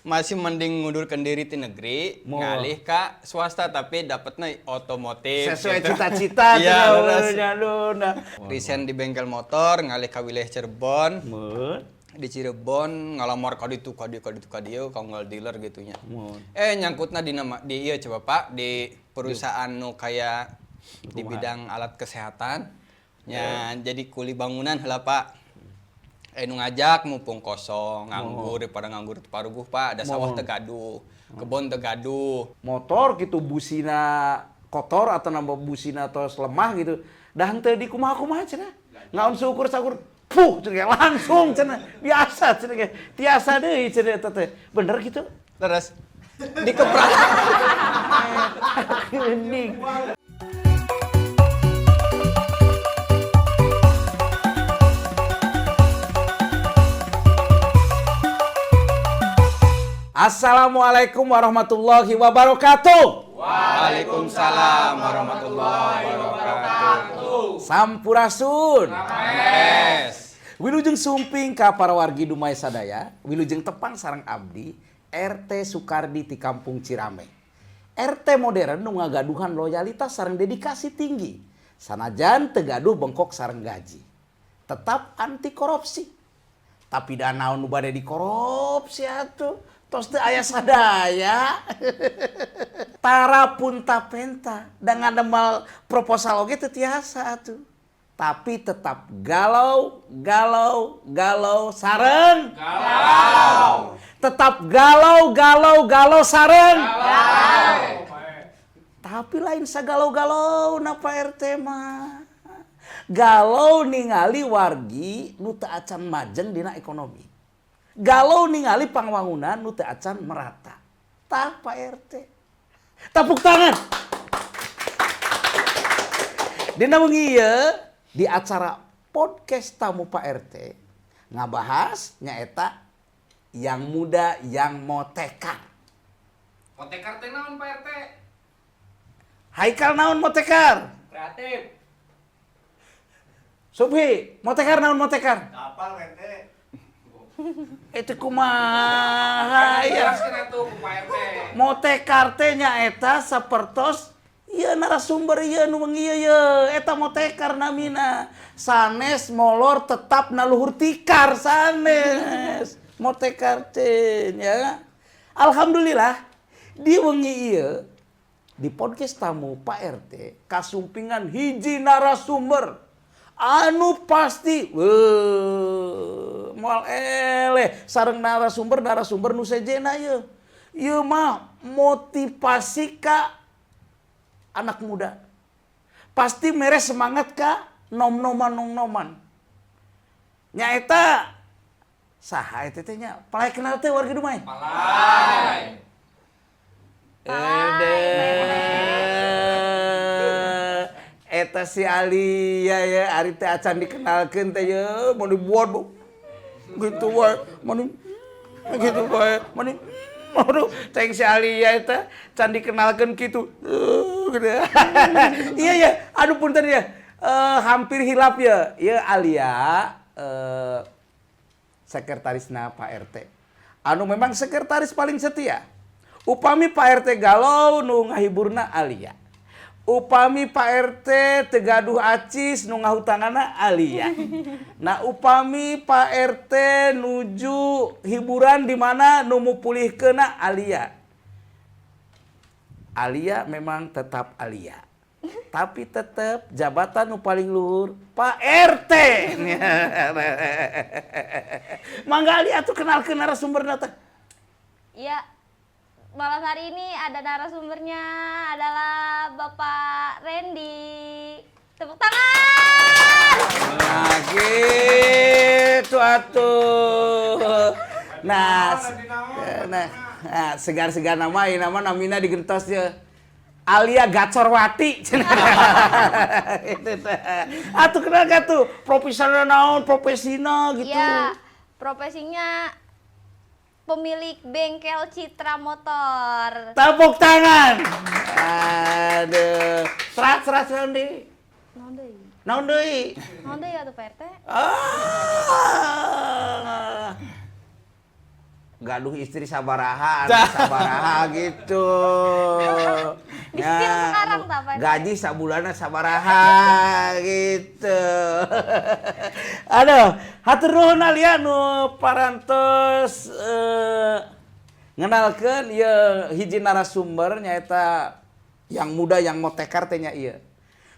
Masih mending ngundurkan diri di negeri, ngalih ka swasta tapi dapatnya otomotif. Sesuai gitu. cita-cita. Iya, leres. Nah. Resign di bengkel motor, ngalih ka wilayah Cirebon. Mun. Di Cirebon ngalamar ka ditu ka dieu ka ditu ka dieu ka unggal dealer gitunya. Mun. Nyangkutna di nama di ieu coba Pak, di perusahaan nu kayak di bidang alat kesehatan. Nya jadi kuli bangunan heula Pak. Nu ngajak mumpung kosong, nganggur daripada nganggur teu paruguh Pak, ada sawah teu gaduh, kebon teu gaduh. Motor gitu busina kotor atau nambah busina tos lemah gitu. Dah henteu di kumaha-kumaha cenah. Ngaon syukur sakur puh cenah langsung cenah. Biasa cenah tiasa deui cenah eta teh. Bener gitu? Terus dikeprak. Geuning. Assalamualaikum warahmatullahi wabarakatuh. Waalaikumsalam warahmatullahi wabarakatuh. Sampurasun. Rampes. Wilujeng sumping ka para wargi Dumai sadaya, wilujeng tepang sareng abdi RT Sukardi ti Kampung Cirame. RT modern nu ngagaduhan loyalitas sareng dedikasi tinggi. Sanajan teu gaduh bengkok sareng gaji. Tetap anti korupsi. Tapi da naon nu bade dikorupsi atuh? Tos teu aya sadaya. Tara punta penta da ngademal proposal oge teu tiasa atuh. Tapi tetap galau, galau, galau sareng. Galau. Tetap galau, galau, galau sareng. Galau. Tapi lain sagalau-galau na Pak RT mah. Galau ningali wargi nu teu acan majeng dina ekonomi. Galau ningali pangwangunan nu teu acan merata. Tah Pak RT. Tepuk tangan. Dina wengi ieu di acara podcast tamu Pak RT ngabahas nyaeta yang muda yang motekar. Motekar teh naon Pak RT? Haikal naon motekar? Kreatif. Subhi, motekar naon motekar? Kapal RT. Itu kumaha ya? Jelaskeun atuh ku Pak RT. Motekar teh nyaeta sapertos ieu narasumber ieu nu wengi ieu ye eta motekar namina. Sanes molor tetap na luhur tikar sanes. Motekar teh nya. Alhamdulillah di wengi ieu di podcast tamu Pak RT kasumpingan hiji narasumber anu pasti moal eleh sareng narasumber nu sejena ieu. Ieu mah motivasi ka anak muda. Pasti mere semangat ka nom-noman nong-noman. Nyaeta saha eta teh nya? Palai kenal teh warga Dumai? Palai. Eta si Alia ya, ari teh acan dikenalkeun teh ye, mau dibuat bu. Gitu wae, mau di gitu wae, mau di aduh, ceng si Alia eta can dikenalkeun kitu. Gitu. Iya ya, aduh punten ya. Hampir hilap ya. Ieu Alia sekretarisna Pak RT. Anu memang sekretaris paling setia. Upami Pak RT galau nu ngahiburna Alia. Upami Pak RT teu gaduh acis nu ngahutanganna Alia. Nah upami Pak RT nuju hiburan di mana nu mupulihkeunna Alia. Alia memang tetap Alia. Tapi tetap jabatan nu paling luhur Pak RT. Mangga Alia atuh kenalkeun narasumberna teh. Ya, malam hari ini ada narasumbernya adalah Bapak Randy. Tepuk tangan. Nah, gitu atuh. Nah, nah, segar-segar nama ini nama namina digentos ya. Alia Gacorwati. Atuh kenal gak tuh? Profesional naon, profesina gitu. Iya, profesinya pemilik bengkel Citra Motor. Tepuk tangan. Aduh. Serat, serat, serat, deui. Naon deui? Naon deui? Naon deui atuh Pak RT? Ah. Gaduh istri sabaraha, anak sabaraha gitu. Di-spill sekarang tah, Pak RT. Gaji sabulanna sabaraha gitu. Aduh, hatur nuhun Alia nu parantos ngenalkeun ieu hiji narasumber, nyaeta yang muda yang motekar teh nya ieu.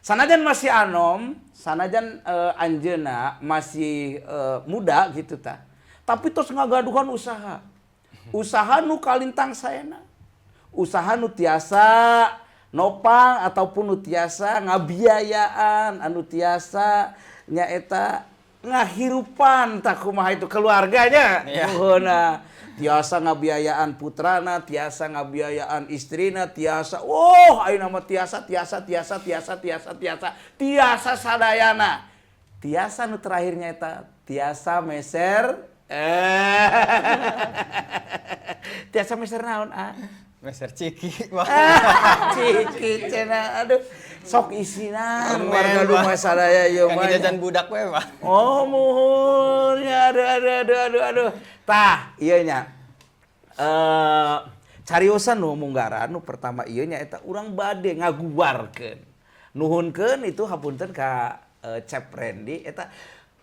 Sanajan masih anom, sanajan anjeuna masih muda gitu tah. Tapi terus ngagaduhan usaha. Usaha nu kalintang saena. Usaha nu tiasa nopang ataupun nu tiasa ngabiayaan, anu tiasa nyaeta ngahirupan tah kumaha itu keluarganya. Iya. Nuhunna. Tiasa ngabiayaan putrana, tiasa ngabiayaan istrina, tiasa, oh, ayeuna mah tiasa, tiasa, tiasa, tiasa, tiasa, tiasa, tiasa sadayana. Tiasa nu terakhirnya eta, tiasa meser, tiasa meser naon, ah? Meser ciki, Pak. Ciki cenah, aduh. Sok isina Permen, warga Pak. rumah sadaya ieu Kangge mah. jajan budak we, Pak. Oh, muhun ya, aduh, aduh, aduh, aduh, aduh. Tah, ieu nya. Cariosan nu munggaran nu pertama ieu nya eta urang bade ngagubarkeun. Nuhunkeun itu hapunten ka Cep Randy eta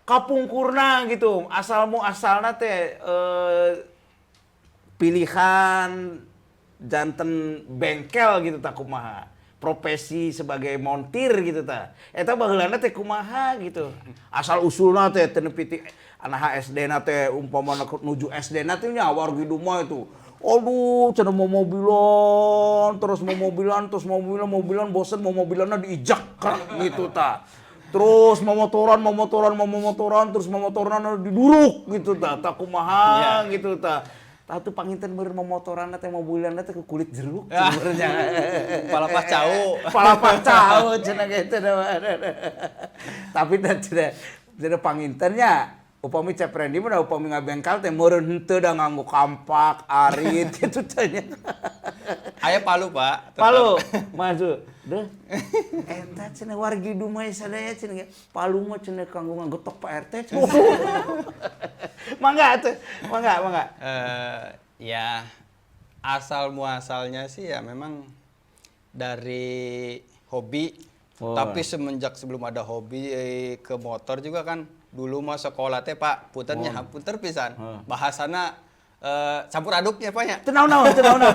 kapungkurna gitu. Asal mu asalna teh pilihan janten bengkel gitu tah kumaha. Profesi sebagai montir gitu tah. Eta baheulana teh kumaha gitu. Asal usulna teh teu nepi ti anak SD na teh, umpamana nuju SD na teh nya wargi dumay itu. Aduh, cenah mau mobilan, terus mau mobilan, terus mau mobilan, mobilan bosen mau mobilanna diijak gitu tah. Terus mau motoran, mau motoran, mau motoran, terus mau motoran diduruk gitu tah. Tah kumaha gitu tah. Tah tuh panginten meureun momotoran teh mobilan teh ke kulit jeruk sebenarnya. Palapah cau. Palapah cau cenah gitu. Tapi teh cenah cenah panginten nya upami Cep Randy mah upami ngabengkal teh meureun henteu da nganggo kampak, arit gitu teh nya. Aya palu, Pak. Tetep. Palu, masuk. Duh. Eta cenah wargi dumay sadaya cenah palu mah cenah kanggo ngagetok Pak RT cenah. Mangga atuh. Mangga, mangga. Ya asal muasalnya sih ya memang dari hobi. Oh. Tapi semenjak sebelum ada hobi ke motor juga kan dulu mah sekolah teh, Pak, puntennya hapunten pisan. Bahasana campur aduknya, Pak, nya. Teu naon-naon, teu naon-naon.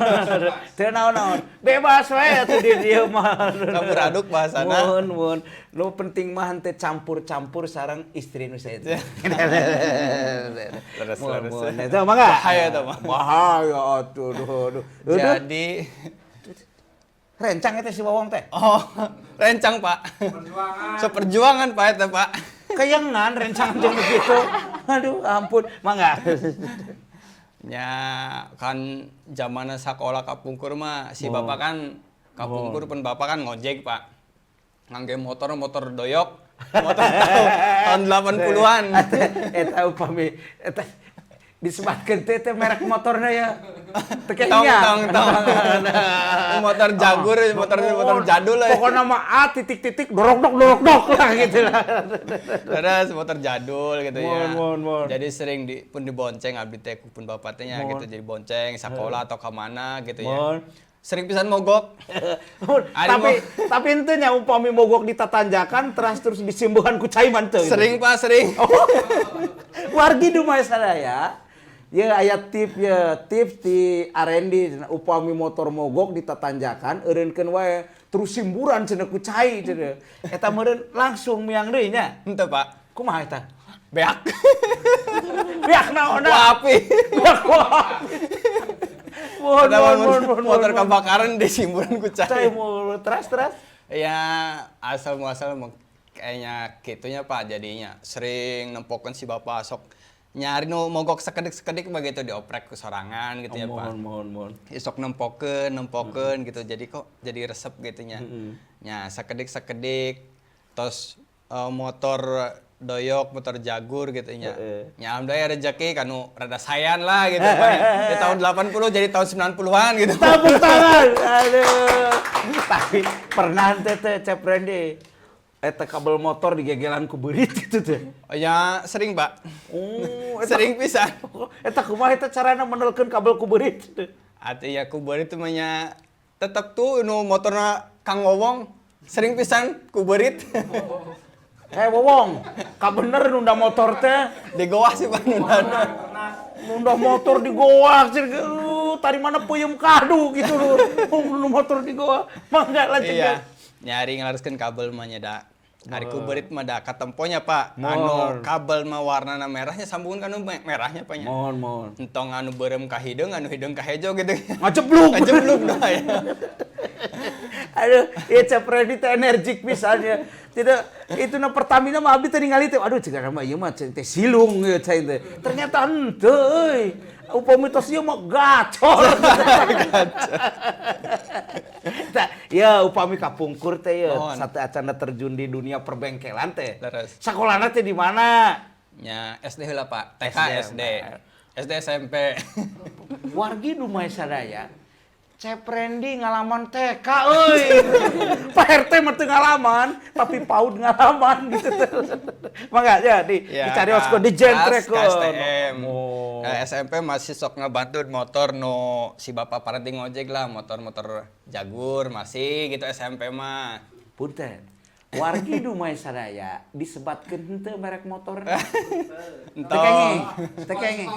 Teu naon-naon. Bebas we atuh di dieu mah. Campur aduk bahasana. Muhun, muhun. Nu penting mah henteu campur-campur sareng istri nu saeutik. Leres, Muhun, leres. muhun. Eta mangga. Bahaya eta mah. Bahaya atuh, duh, duh. Duh, Jadi rencang eta si Wawang teh. Oh, rencang, Pak. Perjuangan. Seperjuangan, Pak, eta, Pak. Kayangan rencang jeung begitu. Aduh, ampun. Mangga. Ya kan zamannya sekolah kapungkur mah si bapak kan kapungkur pun bapak kan ngojek, Pak. Ngangge motor, motor doyok, motor tahun 80-an. Eta upami eta disebatkeun teh teh merek motornya ya. Teu Tong tong tong. Motor jagur, motor motor jadul lah. Pokoknya mah A titik titik dorok dok dorok dok lah gitu lah. Terus motor jadul gitu ya. Mohon, mohon, mohon. Jadi sering di, pun dibonceng abdi teh pun bapak teh nya gitu, jadi bonceng sekolah atau ke mana gitu ya. Mohon. Sering pisan mogok. Ari Tapi tapi henteu nya upami mogok di tatanjakan terus terus disimbuhan ku cai mah henteu gitu. Sering, Pak, sering. Oh. Wargi dumay sadaya. Ya aya tip ya, tips di R&D cenah, upami motor mogok di tatanjakan eureunkeun wae terus simburan cenah ku cai cenah. Eta meureun langsung miang deui nya. Henteu, Pak. Kumaha eta? Beak. Beak naonna? Ku api. Beak ku api. Mohon, Ada mohon, mohon, mohon, motor mohon. kebakaran disimburan ku Cai cai. mohon, teras teras. Ya asal muasal mah kayaknya gitunya, Pak, jadinya sering nempokan si bapak sok nyari nu mogok sekedik-sekedik begitu dioprek ke sorangan gitu ya, Pak. Mohon, mohon, mohon. Ya, sok nempokeun, nempokeun gitu. Jadi kok jadi resep gitu nya. Nya sakedik-sakedik tos motor doyok, motor jagur gitu nya. Nya alhamdulillah rezeki kanu rada sayan lah gitu, Pak. Di tahun 80 jadi tahun 90-an gitu. Tepuk tangan. Aduh. Tapi pernah teh teh Cep Randy. Eta kabel motor digegelan ku beurit gitu teh? Oh, ya sering, Pak. Oh, eta, Sering pisan. Eta kumaha eta carana menelkeun kabel ku beurit gitu? Atuh ya ku beurit mah nya tetep tuh nu motorna Kang Wowong sering pisan ku beurit. Eh, Wowong, kabener nunda motor teh? Di goah sih, Pak, nundana. Nunda motor di goa, tadi mana peuyeum kadu gitu loh. Nunda motor di goa. Mangga lanjut. Iya. Nyari ngalaruskeun kabel mah nya da. Ari ku beurit mah da katemponya, Pak. Anu kabel mah warnana merahnya sambungan ka nu merahnya, Pak, nya. Mohon, mohon. Entong anu beureum ka hideung, anu hideung ka hejo gitu. Ngajeblug. Ngajeblug dah ya. Aduh, ya Cep Randy teh energik pisannya. Tidak, itu na Pertamina mah abdi teh ningali teh, aduh, cek mah ieu mah cek teh silung ieu cai teh. Ternyata henteu euy. Upami tos ieu mah gacor. Tah, ya upami kapungkur teh ya Mohon. satu acana terjun di dunia perbengkelan teh. Leres. Sakolana teh di mana? Nya SD heula, Pak. TK SD, SD. SD SMP. Wargi Dumai sadaya, Cep Randy ngalaman TK euy. Pak RT mah teu ngalaman, tapi PAUD ngalaman gitu tuh. Mangga ya di Ya, dicari ka di jentrek. ke STM. Oh. Nah, SMP masih sok ngebantu motor no si bapak paranti ngojek lah, motor-motor Jagur masih gitu SMP mah. Punten. Wargi Dumai sadaya, disebatkeun henteu merek motor? Teu Entong. kenging, teu kenging.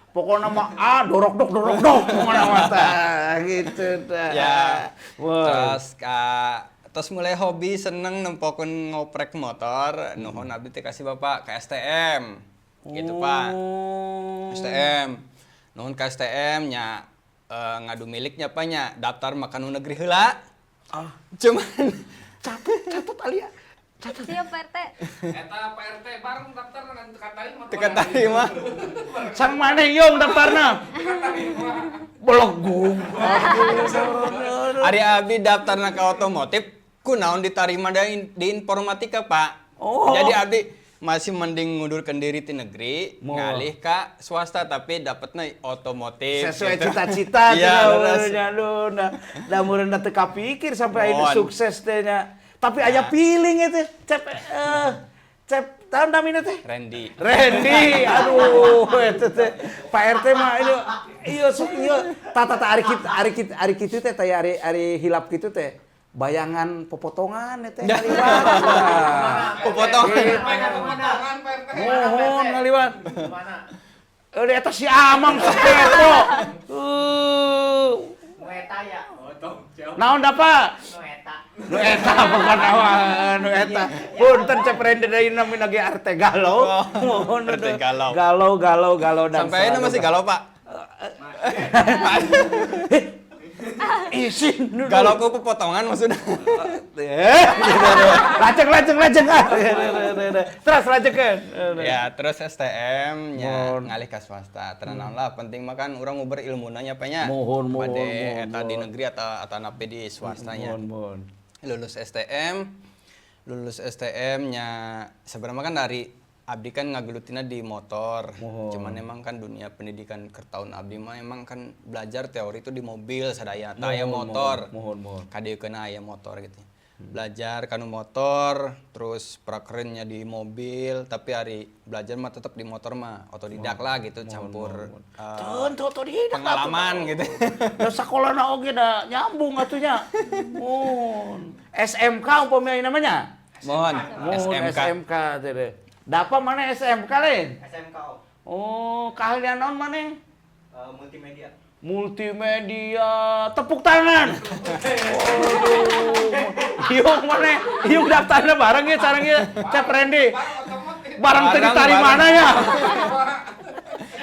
Pokoknya mah ah dorok dok dorok dok pokoknya mah tah gitu tah. Ya. Wah. Terus ka terus mulai hobi seneng nempokeun ngoprek motor, nuhun abdi teh kasih bapak ke STM. Gitu, Pak. Oh. STM. Nuhun ke STM nya ngadu miliknya, Pak, nya daftar makan nu negeri heula. Ah, Cuman catat catat Alia. Catat. Siap, Pak RT. Eta Pak RT bareng daftar kan teu katarima. Teu katarima. Sang mana yung daftarna? Belegung. Ari abdi daftarna ke otomotif, kunaon ditarima di informatika, Pak. Oh. Jadi abdi masih mending ngundurkan diri di negeri, Mo. ngalih ke swasta tapi dapetnya otomotif. Sesuai gitu. cita-cita. Iya, leres. Nya nah, da meureun teu kapikir sampai akhirnya Mohon. sukses teh nya. Tapi aya feeling itu, Cep, Cep tahun namina teh? Randy. Randy, aduh, itu teh Pak RT mah ini, iya sok iya, tata tata ari kitu ari kitu ari kitu teh teh ari ari hilap kitu teh, bayangan popotongan teh ngaliwat. Popotongan. Potongan Pak RT. Mohon ngaliwat. Mana? Eh, eta si Amang sakepo. Nu eta ya. Naon da, Pak? Nu eta. Nu eta pokona mah, nu eta. Punten Cep Randy deui namina ge RT galau. Mohon RT galau. Galau galau galau dan Sampai ini selalu masih galau, Pak. Isin. Galau ku pepotongan maksudnya. Eh, lajeng lajeng lajeng ah. Terus lajengkeun. Ya, terus STM nya Mohon. ngalih ke swasta. Tenang lah, penting mah kan urang nguber ilmuna nya, Pak, nya. Mohon, mohon, Bade mohon, eta di mohon. negeri atau napi di swastanya. Mohon mohon. Lulus STM, lulus STM nya sebenarnya kan dari abdi kan ngagelutina di motor. Mohon. Cuman emang kan dunia pendidikan keur tahun abdi mah emang kan belajar teori itu di mobil sadaya, teu aya Mohon, motor. mohon, mohon. Kadiekeun aya motor gitu. Belajar kanu motor, terus prakerennya di mobil, tapi hari belajar mah tetap di motor mah otodidak lah gitu, campur Tentu otodidak pengalaman gitu. Da sakolana oge da nyambung atuh nya. Mohon. SMK umpamanya namanya? Mohon, Mohon SMK. SMK teh deh. Dapa mana SMK lain? SMK om. Oh, keahlian naon maneh? Multimedia. Multimedia, tepuk tangan. Waduh. Iung mana? Iung daftarnya bareng ya sareng ya Cep Randy. Barang teu Bareng, diterima bareng. mana ya?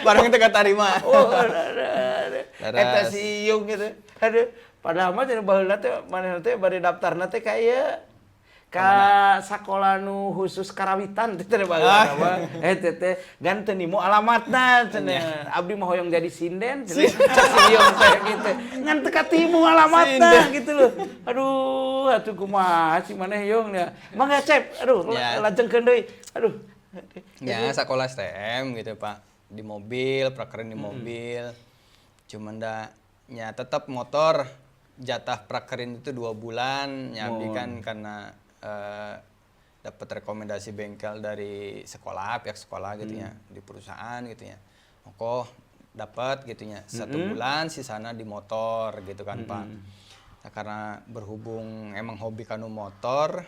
Barang teu katarima. Oh, aduh. Leres. Eta si Iung gitu. Aduh, padahal mah cenah baheula teh manehna teh bade daftarna teh ka ieu ka sakola nu khusus karawitan teh teh baheula mah. Eh teh teh gan teu nimu alamatna cenah. Abdi mah hoyong jadi sinden cenah. Cek si Iung teh gitu. Ngan teu katimu alamatna gitu loh. Aduh, atuh kumaha sih maneh Iung ya. Mangga Cep, aduh Ya. lajengkeun deui. Aduh. Ya, sekolah STM gitu, Pak. Di mobil, prakeren di mobil. Cuman da ya tetap motor jatah prakerin itu 2 bulan, ya abdi kan karena Dapat rekomendasi bengkel dari sekolah, pihak sekolah gitu ya, di perusahaan gitu ya. Ongkoh dapat gitu ya. 1 bulan sisana di motor gitu kan, Pak. Nah, karena berhubung emang hobi kanu motor,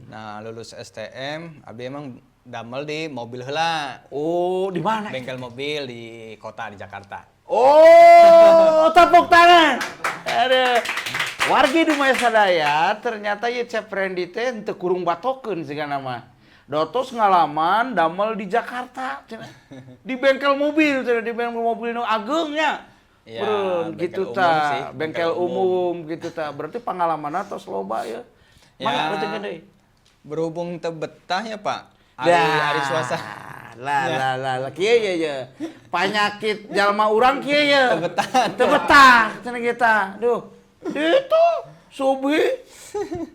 nah lulus STM, abdi emang damel di mobil heula. Oh, di mana? Bengkel mobil di kota, di Jakarta. Oh, tepuk tangan. Aduh. Wargi Dumai sadaya, ternyata ya Cep Randy teh henteu kurung batokeun sigana mah. Dotos ngalaman damel di Jakarta cenah. Di bengkel mobil cenah, di bengkel mobil nu ageung nya. Ya, Beureun, bengkel gitu umum ta, sih, bengkel bengkel umum gitu ta. Berarti pengalaman tos loba ya. Ya. Mangga lanjutkeun deui. Berhubung teu betah ya, Pak. Ari Dah. ari suasa. Lah lah lah lah kieu ye ye. Panyakit jalma urang kieu ye. Teu betah. Teu betah cenah kita. Duh. Itu Subi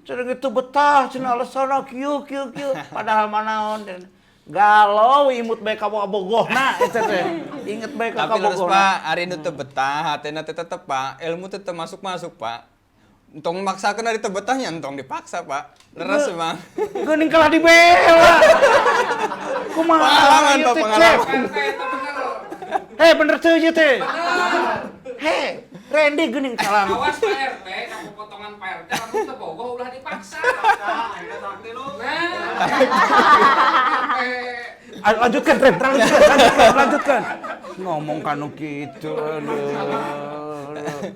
cenah gitu betah cenah alasanna kieu kieu kieu padahal manaon cenah. Galau imut bae ka bogohna eta teh. Inget bae ka Tapi lurus, kabogohna. Pak, ari nu teu betah, hatena teh tetep, Pak. Ilmu tetep masuk-masuk, Pak. Entong maksakeun ari teu betahnya, entong dipaksa, Pak. Leres emang. Geuning kalah dibela. Kumaha Pengalaman, ieu Pak, teh, pengalaman. Cep? Pak RT itu bener. Hei, bener teu ieu teh. Hei, Randy geuning kalah. Awas Pak RT, kamu potongan Pak RT, lamun teu bogoh ulah dipaksa. Nah, akhirnya sakti lu. Nah. RT. Ayo, lanjutkan, Ren, lanjutkan, lanjutkan, lanjutkan. Ngomong kanu gitu, aduh.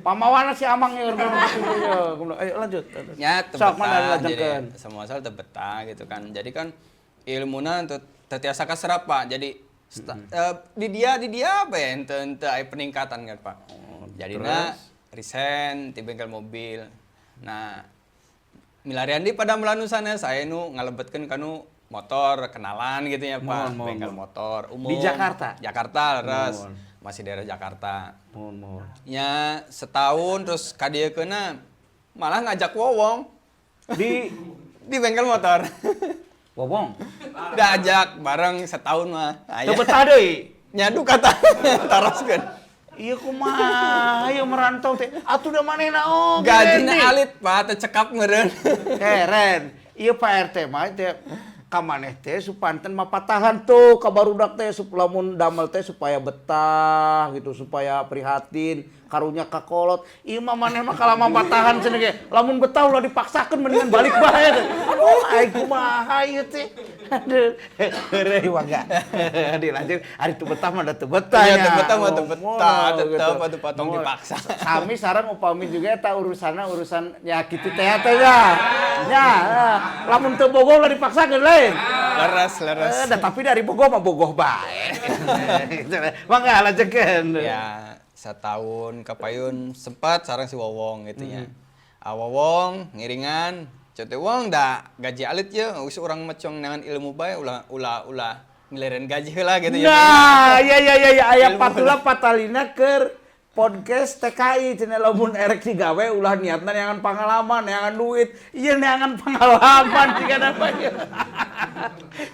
Pamawana si Amang ya, ngomong gitu, ya. Ayo lanjut. Ya, teu Sok, mana betah. Jadi lanjutkeun. semua asal teu betah gitu kan. Jadi kan ilmuna teu teu tiasa kaserap, Pak. Jadi di dia apa ya ente ente aya peningkatan kan, Pak. Jadina resign di bengkel mobil. Nah, milarian di pada melanu sana saya nu ngalebetkeun kanu motor kenalan gitu ya, Pak. Mohon, mohon, Bengkel mohon. motor umum. Di Jakarta? Jakarta leres. Mohon. Masih daerah Jakarta. Mohon, mohon. Ya setahun terus kadiekeunna malah ngajak wowong Di di bengkel motor. Wowong. Diajak bareng setahun mah. Teu Aya. betah deui. Nyadu kata taroskeun. Iya kumaha, ieu merantau teh. Atuh da manehna oge. Gajina Randy. alit, Pak, teu cekap meureun. Eh, Ren, ieu Pak RT mah teh ka maneh teh supanten mapatahan tuh ka barudak teh lamun damel teh supaya betah gitu, supaya prihatin, karunya ka kolot. Ieu mah maneh mah kalah mapatahan cenah ge. Lamun betah ulah dipaksakeun mendingan balik bae. Aduh, aing kumaha ieu teh. Aduh, heureuy mangga. Dilanjut, ari teu betah mah da teu betah Iya, nya. teu betah mah teu Oh, betah, gitu. tetep atuh patong Moal. dipaksa. Sami sareng upami juga eta urusanna urusan ya kitu teh teh ya. Ya, lamun teu bogoh lah dipaksakeun lain. Leres, leres. Eh, da, tapi dari bogoh mah bogoh bae. Mangga lanjutkeun. Ya, setahun kapayun sempat sareng si Wowong gitu ya. Ah, Wowong ngiringan, ceuk teh Wong da gaji alit ya, geus urang mah cong neangan ilmu bae ulah ulah ulah ngiliran gaji heula gitu ya. Nah, ya ya ya ya aya Ilmu. patula patalina keur podcast TKI cenah lamun erek digawe ulah niatna neangan pengalaman, neangan duit. Iya neangan pengalaman jika apa ya.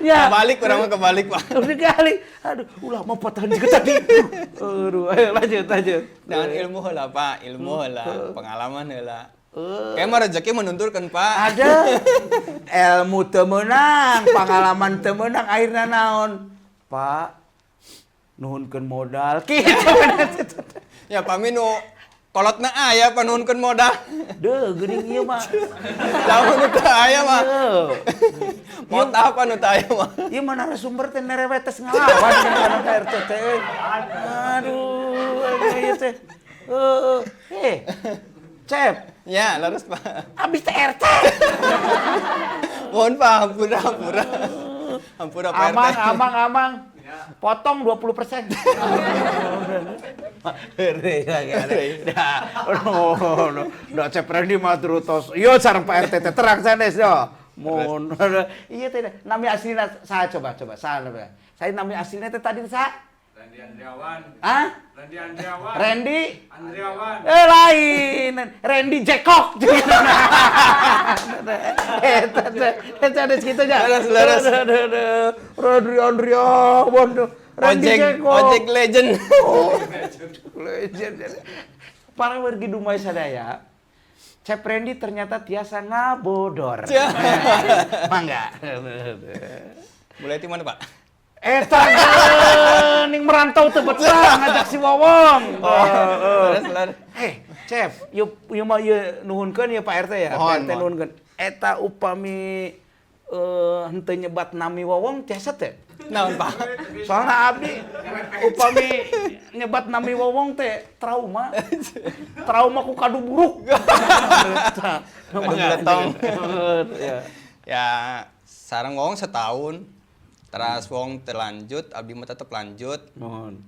Ya. Kebalik urang mah kebalik, Pak. Udah kali. Aduh, ulah mau patahan juga tadi. Aduh, ayo lanjut lanjut. Neangan ilmu heula, Pak, ilmu heula, pengalaman heula. Kayak mah rezeki menunturkeun, Pak. Ada ilmu teu meunang, pengalaman teu meunang, akhirna naon? Pak, nuhunkeun modal. Kitu. Ya pami nu kolotna aya panuhunkeun modal. Deuh, geuning ieu mah. Lamun nu teu aya mah. Heuh. Mau apa nu teu aya mah. Ieu mah narasumber teh nerewetes ngalawan kana ka RT teh. Aduh, aduh ieu teh. Heuh. Eh. Cep, Ya, leres, Pak. abis teh RT. Mohon Pak, hampura, hampura. Hampura Pak RT. Amang, amang, amang. Potong 20%. Nah, no, no, Cep Randy mah terus. Yo sareng Pak RT teh terang sanes yo. Mun. Iya teh nami aslina saya coba coba saya nami. Saya nami aslinya teh tadi sa? Randy Andriawan. Hah? Randy Andriawan. Randy? Andriawan. Eh lain, Randy Jekok. Eta teh, eta ada segitu aja. Leres, leres. Randy Andriawan. Randy Ojek, Jekok. ojek legend. Oh, legend. Para wargi Dumai sadaya, Cep Randy ternyata tiasa ngabodor. Mangga. Mulai di mana, Pak? Eta geuning merantau teu betah ngajak si Wowong. Oh, Heeh. terus, terus. Eh, Cep, yuk yuk mah ieu nuhunkeun ya Pak RT ya. Mohon, Pak RT mohon. nuhunkeun. Eta upami henteu nyebat nami Wowong tiasa teh? Naon, Pak? Soalnya abdi upami nyebat nami Wowong teh trauma. Trauma ku kadu buruk. Kadu beletong. Ya. Ya, sareng Wowong setahun. Terus Wowong terlanjut, abdi mah tetep lanjut. Mohon.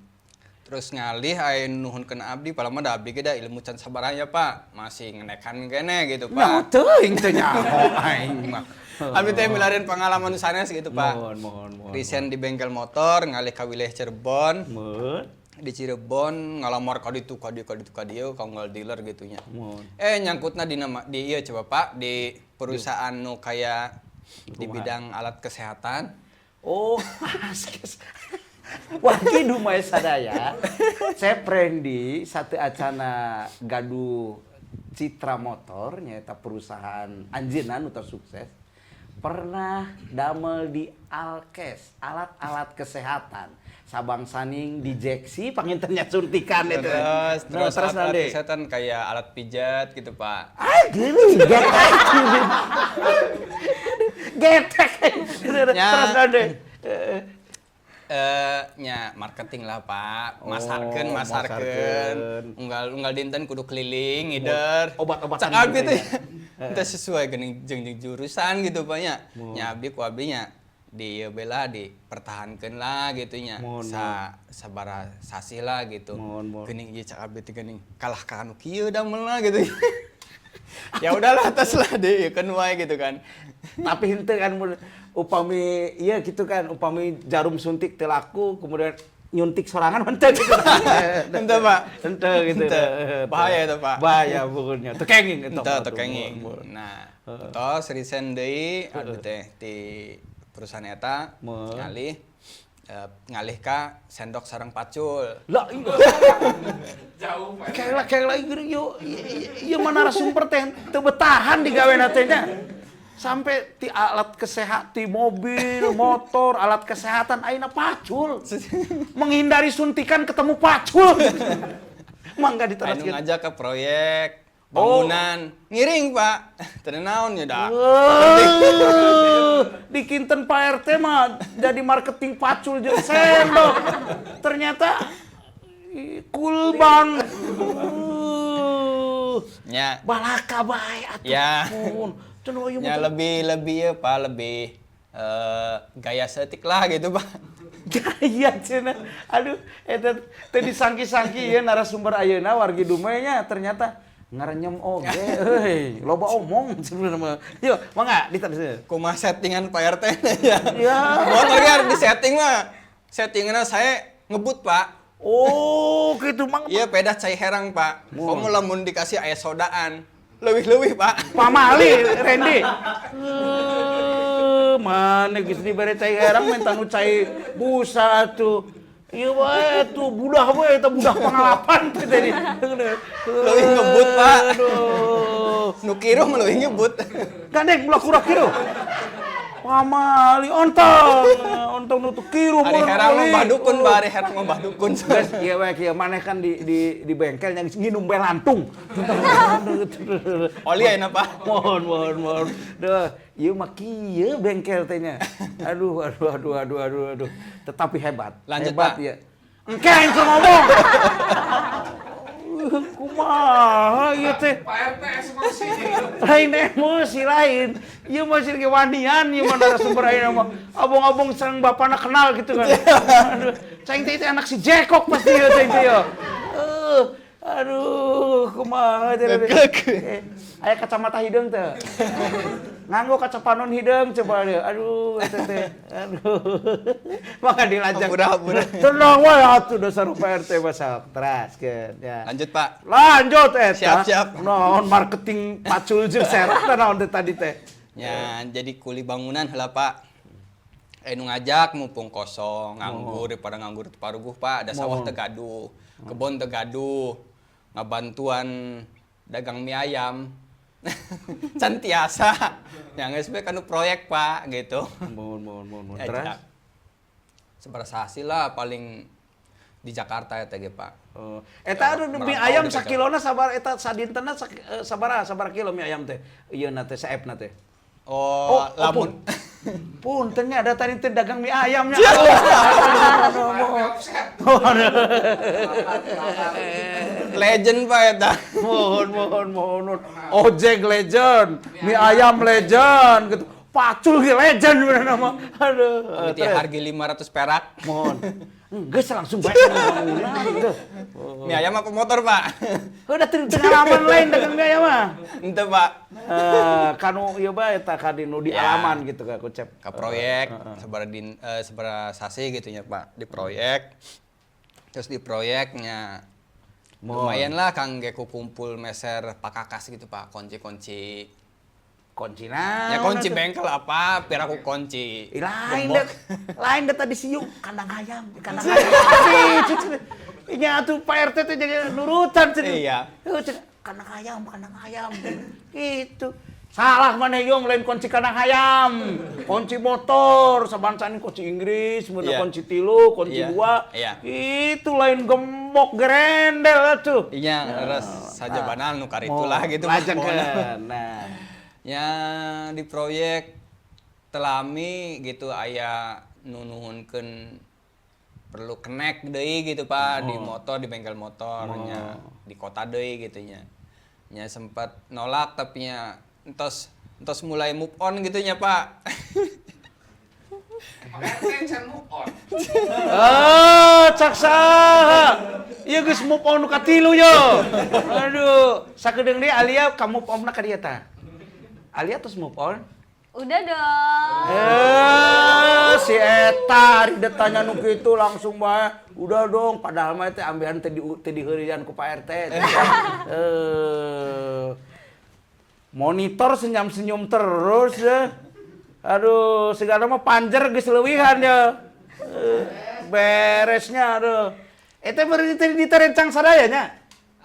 Terus ngalih aya nu nuhunkeun abdi, padahal mah da abdi ge da ilmu can sabaraha Pak. Masih ngenekan kene gitu, Nyaho Pak. teuing teu nyaho aing mah. Abdi teh milarian pengalaman nu sanes gitu, Pak. Mohon, mohon, mohon. Resign di bengkel motor, ngalih ka wilayah Cirebon. Mohon. Di Cirebon ngalamar ka ditu ka dieu ka ditu ka dieu ka unggal dealer gitu nya. Mohon. Eh, nyangkutna di nama di ieu coba Pak, di perusahaan nu kayak di bidang alat kesehatan. Oh, askes. Wargi Dumai sadaya, Cep Randy sateuacana gaduh Citra Motor nyaeta perusahaan anjeunna nu sukses pernah damel di Alkes, alat-alat kesehatan. Sabang saning dijeksi panginten nya suntikan itu. Terus, Nah, terus, alat, alat nanti. kesehatan kayak alat pijat gitu, Pak. Ah, gini, getek. Getek. Ya. Terus nanti. Eh, nya marketing lah, Pak. Masarkeun, Oh, masarkeun. masarkeun. Unggal unggal dinten kudu keliling ngider. Obat-obatan Cak abdi gitu teh. ya. Teu sesuai geuning jeung jeung jurusan gitu, Pak nya. Nya abdi ku abdi nya di ieu bela dipertahankeun lah gitu nya. Mohon, Sa sabaraha sasih lah gitu. Mohon, mohon. Geuning ieu cak abdi teh geuning kalah ka anu kieu damelna gitu. Ya udahlah atas lah deh kan wae gitu kan. Tapi henteu kan upami iya gitu kan, upami jarum suntik teu laku kemudian nyuntik sorangan henteu gitu. Henteu, Pak. Henteu gitu. Henteu. Bahaya itu, Pak. Bahaya pokoknya. Teu kenging eta. Henteu teu kenging. Nah, tos resign deui abdi teh di perusahaan eta Mohon. ngalih ngalih ka sendok sareng pacul. Lah iya. Jauh, Pak. Kayak kayak lagi geuning yo ieu mah narasumber teh teu betahan digawe teh nya. Sampai ti alat kesehatan, ti mobil, motor, alat kesehatan ayeuna pacul. Menghindari suntikan ketemu pacul. Mangga Anu diteraskeun. ngajak ke proyek bangunan ngiring, Pak. Teu naon ya dah. Eh, di kinten Pak RT mah jadi marketing pacul jeung sendok. Ternyata kulbang. Nya Balaka bae atuh. Ya. Mun. Cenah ieu nya mah lebih lebih ya Pak, lebih gaya setik lah gitu, Pak. gaya cenah. Aduh, eta teh disangki-sangki ya narasumber ayeuna wargi Dumai nya ternyata ngarenyem oge euy, loba omong sebenarnya mah. Yuk, mangga diteruskeun. Kumaha settingan Pak RT ya. Ya. Motor ge di setting mah. Settingannya saya ngebut, Pak. Oh, gitu mang. Iya, pedah cai herang, Pak. Kamu lamun dikasih aya sodaan. Leuwih-leuwih, Pak. Pamali Randy. Eh, mana geus dibere cai herang minta nu cai busa atuh. Ieu wae tuh budah we eta budah pangalapan teh tadi. Leuwih ngebut, Pak. Aduh. Nu kiruh mah leuwih ngebut. Gandeng ulah kurang kiruh. Pamali ontong, ontong nu teu kiruh. Ari mun herang mah oli. Mbah Dukun, Pak. Ari herang mah Mbah Dukun. Geus ieu we kieu maneh kan di bengkel yang nginum bae lantung. Oli ayeuna, Pak. Mohon, mohon, mohon. Duh, ieu mah kieu bengkel teh nya. Aduh, aduh, aduh, aduh, aduh, aduh. Tetapi hebat. Lanjut, hebat Pak. ya. Engke aing keur ngomong. Kumaha ieu teh? Pak RT emosi. Lain emosi lain. Ieu mah sih wanian ieu mah narasumber ayeuna mah. Abong-abong sareng bapana kenal gitu kan. Aduh, cai teh anak si Jekok pasti ieu cai teh ieu. Aduh, kumaha teh. Geglek. Aya kacamata hideung teu? Nganggo kacapanon hideung coba deh. Aduh, eta teh. Aduh. Maka dilajak. Hampura, hampura. Tenang wae atuh dasar Pak RT masak. Teraskeun ya. Lanjut, Pak. Lanjut eta. Siap, siap. Naon marketing pacul jeung serok teh naon teh tadi teh. Ya, jadi kuli bangunan heula, Pak. Nu ngajak mumpung kosong, nganggur daripada nganggur teu paruguh, Pak. Ada sawah teu gaduh, kebon teu gaduh, ngabantuan dagang mie ayam. Can tiasa. Yang geus we kanu proyek, Pak, gitu. Mohon, mohon, mohon, mohon. Ya, Terus? cak. Sabaraha sasih lah paling di Jakarta ya teh, Pak. Oh. Eta anu mie Merantau ayam di Jakarta. sakilona sabar eta sadintena sabaraha sabaraha kilo mie ayam teh? Ieu na teh saepna teh. Oh, lamun Punten nya ada tadi teh dagang mie ayamnya. Legend, Pak, eta. Mohon, mohon, mohon. Ojek legend, mie ayam legend gitu. Pacul ge legend bener nama. Aduh. Itu ya harga 500 perak. Mohon. Geus langsung bae bangunan gitu. Mie ayam apa motor, Pak? Udah pengalaman lain dagang mie ayam mah. Ente, Pak. Eh, kanu ieu bae eta ka di nu di Ya. alaman gitu ka Kucep. Ke proyek sabaraha sabaraha sasih gitu ya, Pak, di proyek. Terus di proyeknya lumayan lah kangge kumpul meser pakakas gitu, Pak, kunci-kunci. Kunci naon Ya kunci atuh? bengkel apa, biar aku kunci. Ih, lain Gembok. deh, lain deh tadi siung kandang ayam, kandang ayam. Tapi, ini atuh Pak RT teh jadi nurutan cenah. Iya. Heuh, cenah, kandang ayam, kandang ayam. Gitu. Salah mana yung lain kunci kandang ayam, kunci motor, sabangsaan kunci Inggris, mun kunci tilu, kunci dua. Itu lain gembok gerendel atuh. Iya, terus saja banal nu karitulah gitu. Lajeng Pokoknya. Nah. Ya di proyek telami gitu aya nu nuhunkeun perlu kenek deui gitu, Pak, di motor, di bengkel motornya di kota deui gitu nya. Nya sempat nolak tapi nya entos entos mulai move on gitu nya, Pak. Pak RT can move on. Ah, cak saha. Ieu geus move on nu katilu yo. Aduh, sakedeung deui Alia ka move on na ka dieu tah. Alia terus move on. Udah dong. Eh, si eta ari ditanya nu kitu langsung bae. Udah dong, padahal mah teh ambehan teh di teh diheureuyan ku Pak RT. Eh. Monitor senyum-senyum terus ya. Aduh, segala mah panjer geus leuwihan ya. Eh, beresnya aduh. Eta beureum teh diterencang sadaya nya.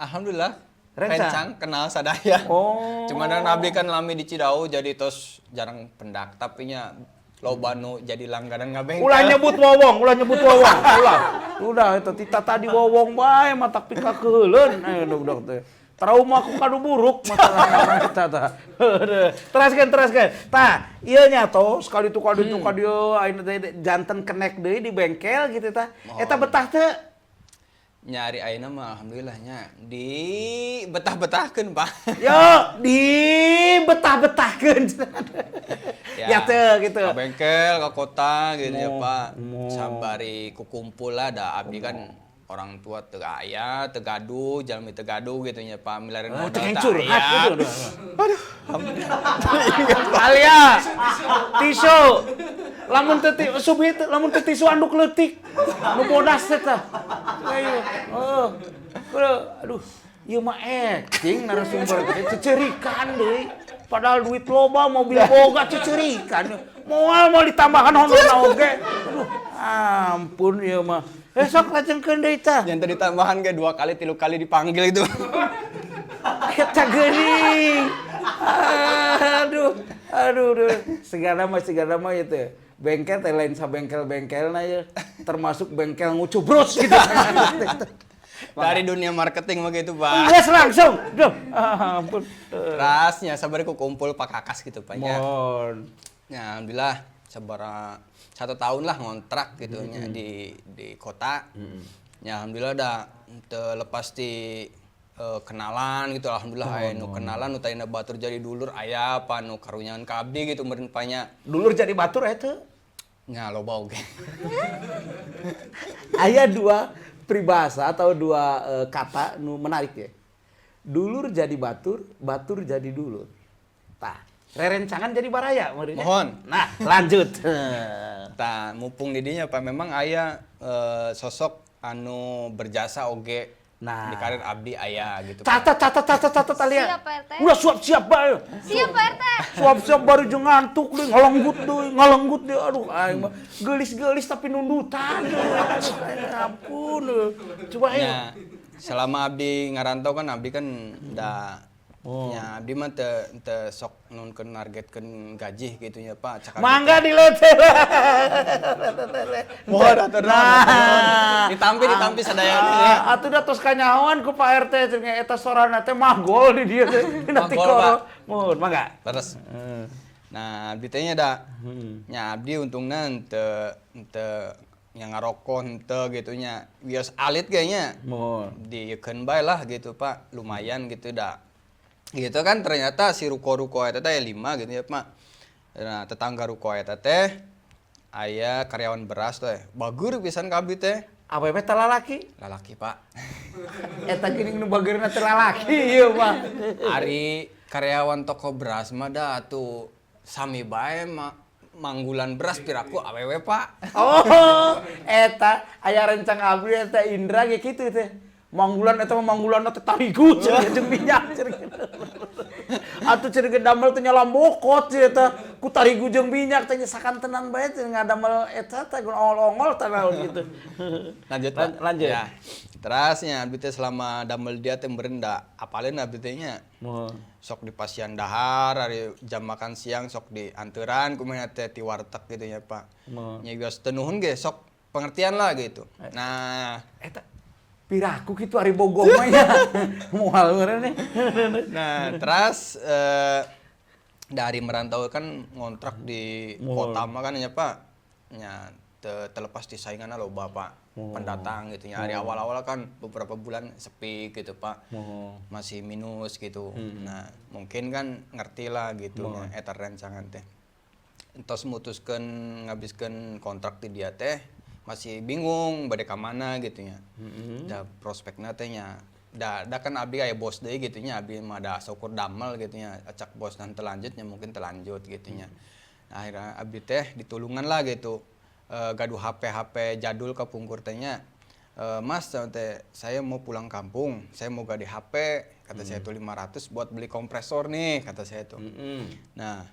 Alhamdulillah. Rencang? Rencang kenal sadaya. Oh. Cuman dan abdi kan lami di Cidahu jadi tos jarang pendak tapi nya loba nu jadi langganan ngabengkel. Ulah nyebut wowong, ulah nyebut wowong, ulah. Udah itu tita tadi wowong bae matak pika keuleun. Ayo dok dok teh. Trauma ku kadu buruk masalah eta tah. Teraskeun, teraskeun. Tah, ieu nya to sekali tu kadu tu ka dieu ayeuna teh janten kenek deui di bengkel gitu tah. Eta betah teu? Nyari ayeuna mah alhamdulillahnya di betah-betahkeun, Pak. Yo, di betah-betahkeun. Ya teu gitu. Ke bengkel, ke kota gitu ya, Pak. Mo. Sabari kukumpul lah da abdi kan orang tua teu aya, teu gaduh, jalmi teu gaduh gitu nya, Pak. Milareun Oh, modal teu teu curhat aya. gitu. Aduh. Alia, tisu. Lamun teu subuh teu lamun teu tisu anduk leutik. Nu bodas teh tah. Ayo. Heeh. Aduh, ieu mah acting narasumber teh cecerikan deui. Padahal duit loba, mobil boga cecerikan. Moal mau ditambahkan honorna oge. Aduh, ampun ieu mah. Sok lajengkeun deui tah. Yang tadi tambahan ke 2 kali, 3 kali dipanggil itu. Eta geuning. Aduh, aduh, aduh. Segala mah itu. Bengkel teh lain sabengkel-bengkelna ya. Termasuk bengkel ngucubrus gitu. Dari dunia marketing mah gitu, Pak. Geus langsung. Duh, ampun. Terasnya sabar ku kumpul pakakas gitu, Pak ya. Mohon. Ya, alhamdulillah sabara 1 tahun lah ngontrak gitu nya di kota. Ya alhamdulillah dah terlepas di kenalan gitu alhamdulillah aya nu kenalan nu tadina batur jadi dulur aya apa nu karunyangan ka abdi gitu meureun panya. Dulur jadi batur aya teu? Nya loba oge. Aya 2 peribahasa atau 2 kata nu menarik ya. Dulur jadi batur, batur jadi dulur. Tah, rerencangan jadi baraya meureun. Mohon. Nah, lanjut. Tah, mumpung di dinya Pak memang aya sosok anu berjasa oge Nah. di karir abdi aya gitu. Catat, catat, catat, catat Alia. Siap, Pak RT. Udah siap-siap bae. Siap, Pak RT. Siap-siap baru jeung ngantuk deui, ngalenggut deui, ngalenggut deui. Aduh, aing mah geulis-geulis tapi nundutan. Aduh, ampun. Coba ayo. Ya, selama abdi ngarantau kan abdi kan da Oh. Ya, abdi mah teu teu sok nunkeun nargetkeun gaji gitu nya, Pak. Cak abdi Mangga teh. dilete. Mohon atur nuhun. Nah. Ditampi ditampi sadayana nya. Ah, atuh da tos kanyahoan ku Pak RT cenah eta sorana teh manggol di dieu teh. Dina Manggol, tikoro. Pak. Mohon, mangga. Terus. Nah, abdi teh nya da nya abdi untungna henteu henteu nya ngarokok henteu gitu nya. Wios alit kayaknya. Mohon. Dieukeun bae lah gitu, Pak. Lumayan gitu da. Gitu kan ternyata si ruko-ruko eta teh aya 5 gitu ya, Pak. Nah, tetangga ruko eta teh aya karyawan beras teh. Bager pisan ka abdi teh. Awewe teh lalaki? Lalaki, Pak. Eta geuning nu bageurna teh lalaki ieu mah. Ari karyawan toko beras mah da atuh sami bae manggulan beras piraku awewe, Pak. Oh, eta aya rencang abdi eta Indra ge kitu teh. Manggulan eta mah manggulan teh tarigu cenah jeung minyak cenah. Atuh cenah ge damel teh nyalambokot cenah eta ku tarigu jeung minyak teh sakantenan bae teh ngadamel eta teh ongol-ongol teh naon gitu. Lanjut, Pak. Lanjut. Ya. Terasnya abdi teh selama damel dia teh meureun da apaleun abdi teh nya. Mohon. Sok di pasian dahar, ari jam makan siang sok di anteran kumaha teh ti warteg gitu ya, Pak. Mohon. Nya geus teu nuhun ge sok pengertian lah gitu. Nah, Eta piraku kitu ari bogoh mah nya. Moal meureun nih. Nah, terus dari merantau kan ngontrak di kota mah kan ya, Pak. Nya terlepas di saingan loba, Pak. Pendatang gitu ya. Hari awal-awal kan beberapa bulan sepi gitu, Pak. Masih minus gitu. Nah, mungkin kan ngerti lah gitu nya eta rencangan teh. Entos mutuskeun ngabiskeun kontrak di dia teh masih bingung bade ka mana gitu nya. Da prospekna teh nya da, da kan abdi aya bos deui gitu nya, abdi mah da saukur damel gitu nya, acak bos nanti lanjutnya mungkin terlanjut gitu nya. Nah, akhirnya abdi teh ditulungan lah gitu. Gaduh HP HP jadul ke pungkur teh nya. Mas teh saya mau pulang kampung, saya mau gade HP, kata saya tuh 500 buat beli kompresor nih, kata saya tuh. Nah,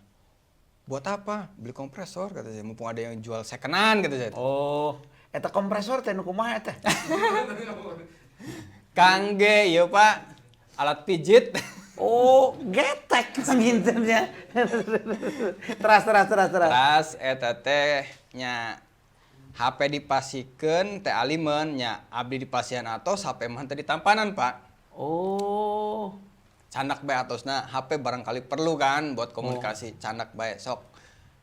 buat apa? Beli kompresor, kata saya. Mumpung ada yang jual secondan, kata saya tuh. Oh, eta kompresor teh nu kumaha eta? Kangge, iya Pak, alat pijit. Oh, getek sangintennya. Teras teras teras teras. Teras eta teh nya HP dipasikeun teh alimen nya abdi dipasihan atos HP mah teu ditampanan, Pak. Oh. Candak bae atosna HP barangkali perlu kan buat komunikasi, candak bae sok.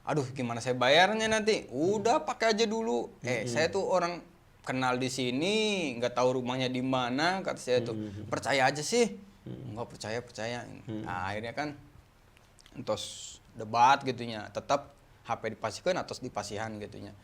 Aduh, gimana saya bayarnya nanti? Udah pakai aja dulu. Eh, saya tuh orang kenal di sini, nggak tahu rumahnya di mana, kata saya tuh. Percaya aja sih. Nggak percaya, percaya. Nah, akhirnya kan entos debat gitu nya, tetap HP dipasihkan atau dipasihan gitu nya.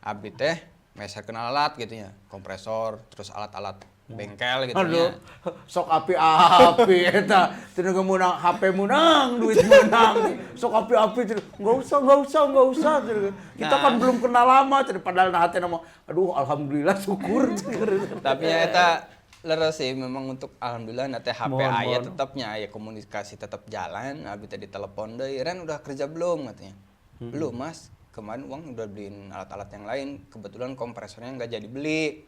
Abdi teh meserkeun alat gitu nya, kompresor, terus alat-alat bengkel gitu Aduh, nya. Sok api-api eta. Cenah meunang HP meunang, duit meunang. Sok api-api cenah. Enggak usah, enggak usah, enggak usah cenah. Kita kan Nah. belum kenal lama cenah, padahal nah hatena mah aduh alhamdulillah syukur cenah. Tapi ya eta leres sih memang untuk alhamdulillah nanti HP Mohon, aya mohon. tetapnya aya komunikasi tetap jalan. Abdi tadi telepon deh, "Ren udah kerja belum?" katanya. "Belum, Mas. Kemarin uang udah beliin alat-alat yang lain, kebetulan kompresornya nggak jadi beli."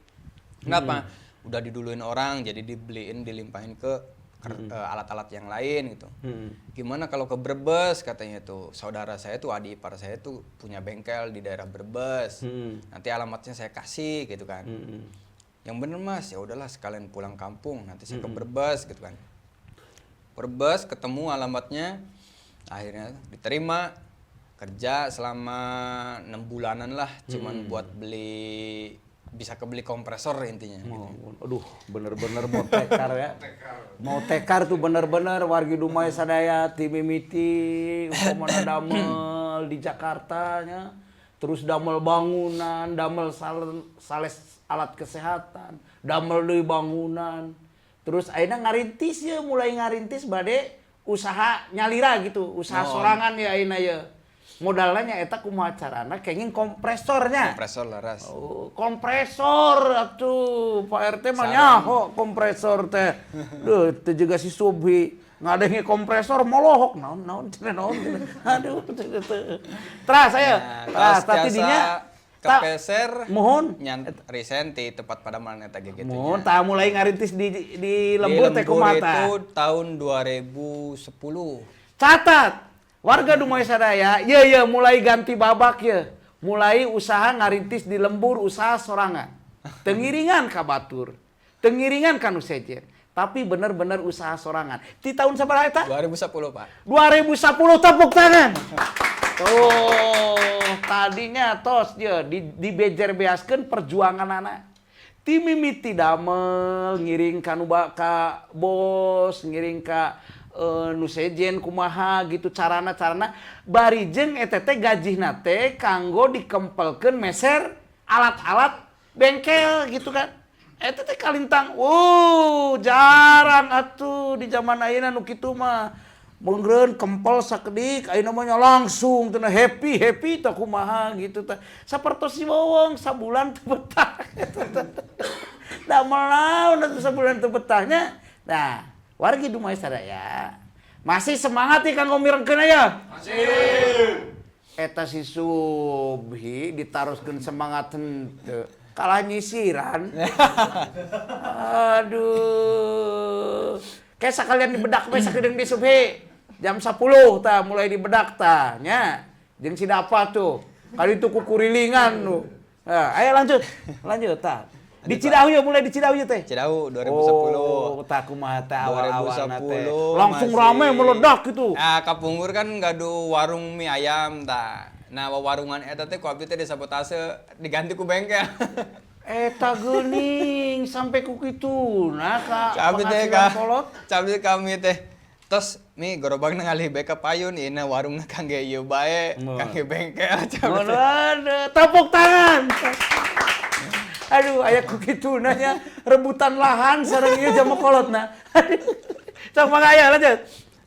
"Kenapa?" "Udah diduluin orang, jadi dibeliin dilimpahin ke alat-alat yang lain gitu." "Gimana kalau ke Brebes?" katanya tuh. "Saudara saya tuh adik ipar saya tuh punya bengkel di daerah Brebes. Nanti alamatnya saya kasih," gitu kan. "Yang bener, Mas." "Ya udahlah sekalian pulang kampung, nanti saya ke Brebes," gitu kan. Brebes ketemu alamatnya, akhirnya diterima kerja selama 6 bulanan lah, cuman buat beli bisa kebeli kompresor intinya. Gitu. Oh, aduh, bener-bener motekar ya. Motekar tuh bener-bener wargi Dumai sadaya ti mimiti umpamana damel di Jakarta nya. Terus damel bangunan, damel sales alat kesehatan, damel deui bangunan. Terus akhirnya ngarintis ya, mulai ngarintis bade usaha nyalira gitu, usaha sorangan ya ayeuna ya. Modalnya nya eta kumaha carana kenging kompresornya. Kompresor leres. Oh, kompresor atuh Pak RT mah nyaho kompresor teh. Duh, teu juga si Subhi ngadenge kompresor molohok naon naon cenah naon cenah. Aduh teu teu. Teras saya. Nah, Teras terus tapi tiasa dinya Kapeser Mohon. Nyan resign ti tempat padamelan eta ge gitu. Mohon nya. tah mulai ngarintis di lembur teh Di lembur kumaha tah? itu tahun 2010. Catat, warga Dumai sadaya, ye ye mulai ganti babak ye. Mulai usaha ngarintis di lembur usaha sorangan. Teu ngiringan ka batur. Teu ngiringan ka nu sejen. Tapi bener-bener usaha sorangan. Di tahun sabaraha eta? 2010, Pak. 2010, tepuk tangan. Tuh, tadinya tos ye di bejer beaskeun perjuangan anak. Ti mimiti damel ngiring ka nu ka bos, ngiring ka nu sejen kumaha gitu carana-carana bari jeung eta teh gajihna teh kanggo dikempelkeun meser alat-alat bengkel gitu kan. Eta teh kalintang, wuh, jarang atuh di zaman ayeuna nu kitu mah. Meureun kempel sakedik, ayeuna mah nya langsung cenah happy happy tah kumaha gitu tah. Sapertos si Wowong sabulan teu betah. Damel naon atuh sabulan teu betahnya. Nah, wargi Dumai sadaya masih semangat nih kanggo mirengkeun aya? Masih. Eta si Subhi ditaroskeun semangat henteu. Kalah nyisiran. Aduh. Kayak sekalian dibedak we sakedeung di Subhi. Jam 10 tah mulai dibedak tah nya. Jeung si Dapa tuh. Kali itu kukurilingan tuh. Nah, ayo lanjut. Lanjut tah. Di Cidahu ya, mulai di Cidahu ya teh. Cidahu 2010. Oh, tah kumaha teh awal-awalna teh. 2010 Langsung masih- rame meledak gitu. Nah, kapungkur kan gaduh warung mie ayam tah. Nah, warungan eta teh ku abdi teh disabotase diganti ku bengkel. Eta geuning sampai ku kituna ka Cabdi teh penghasilan ka. kolot. Cabdi kami teh. Tos mi gerobakna ngalih bae ka payun ieu warungna kangge ieu bae, kangge bengkel cabdi teh. Aduh, tepuk tangan. Aduh, aya ku kituna nya rebutan lahan sareng ieu jama kolotna. Aduh. Sok mangga aya lanjut.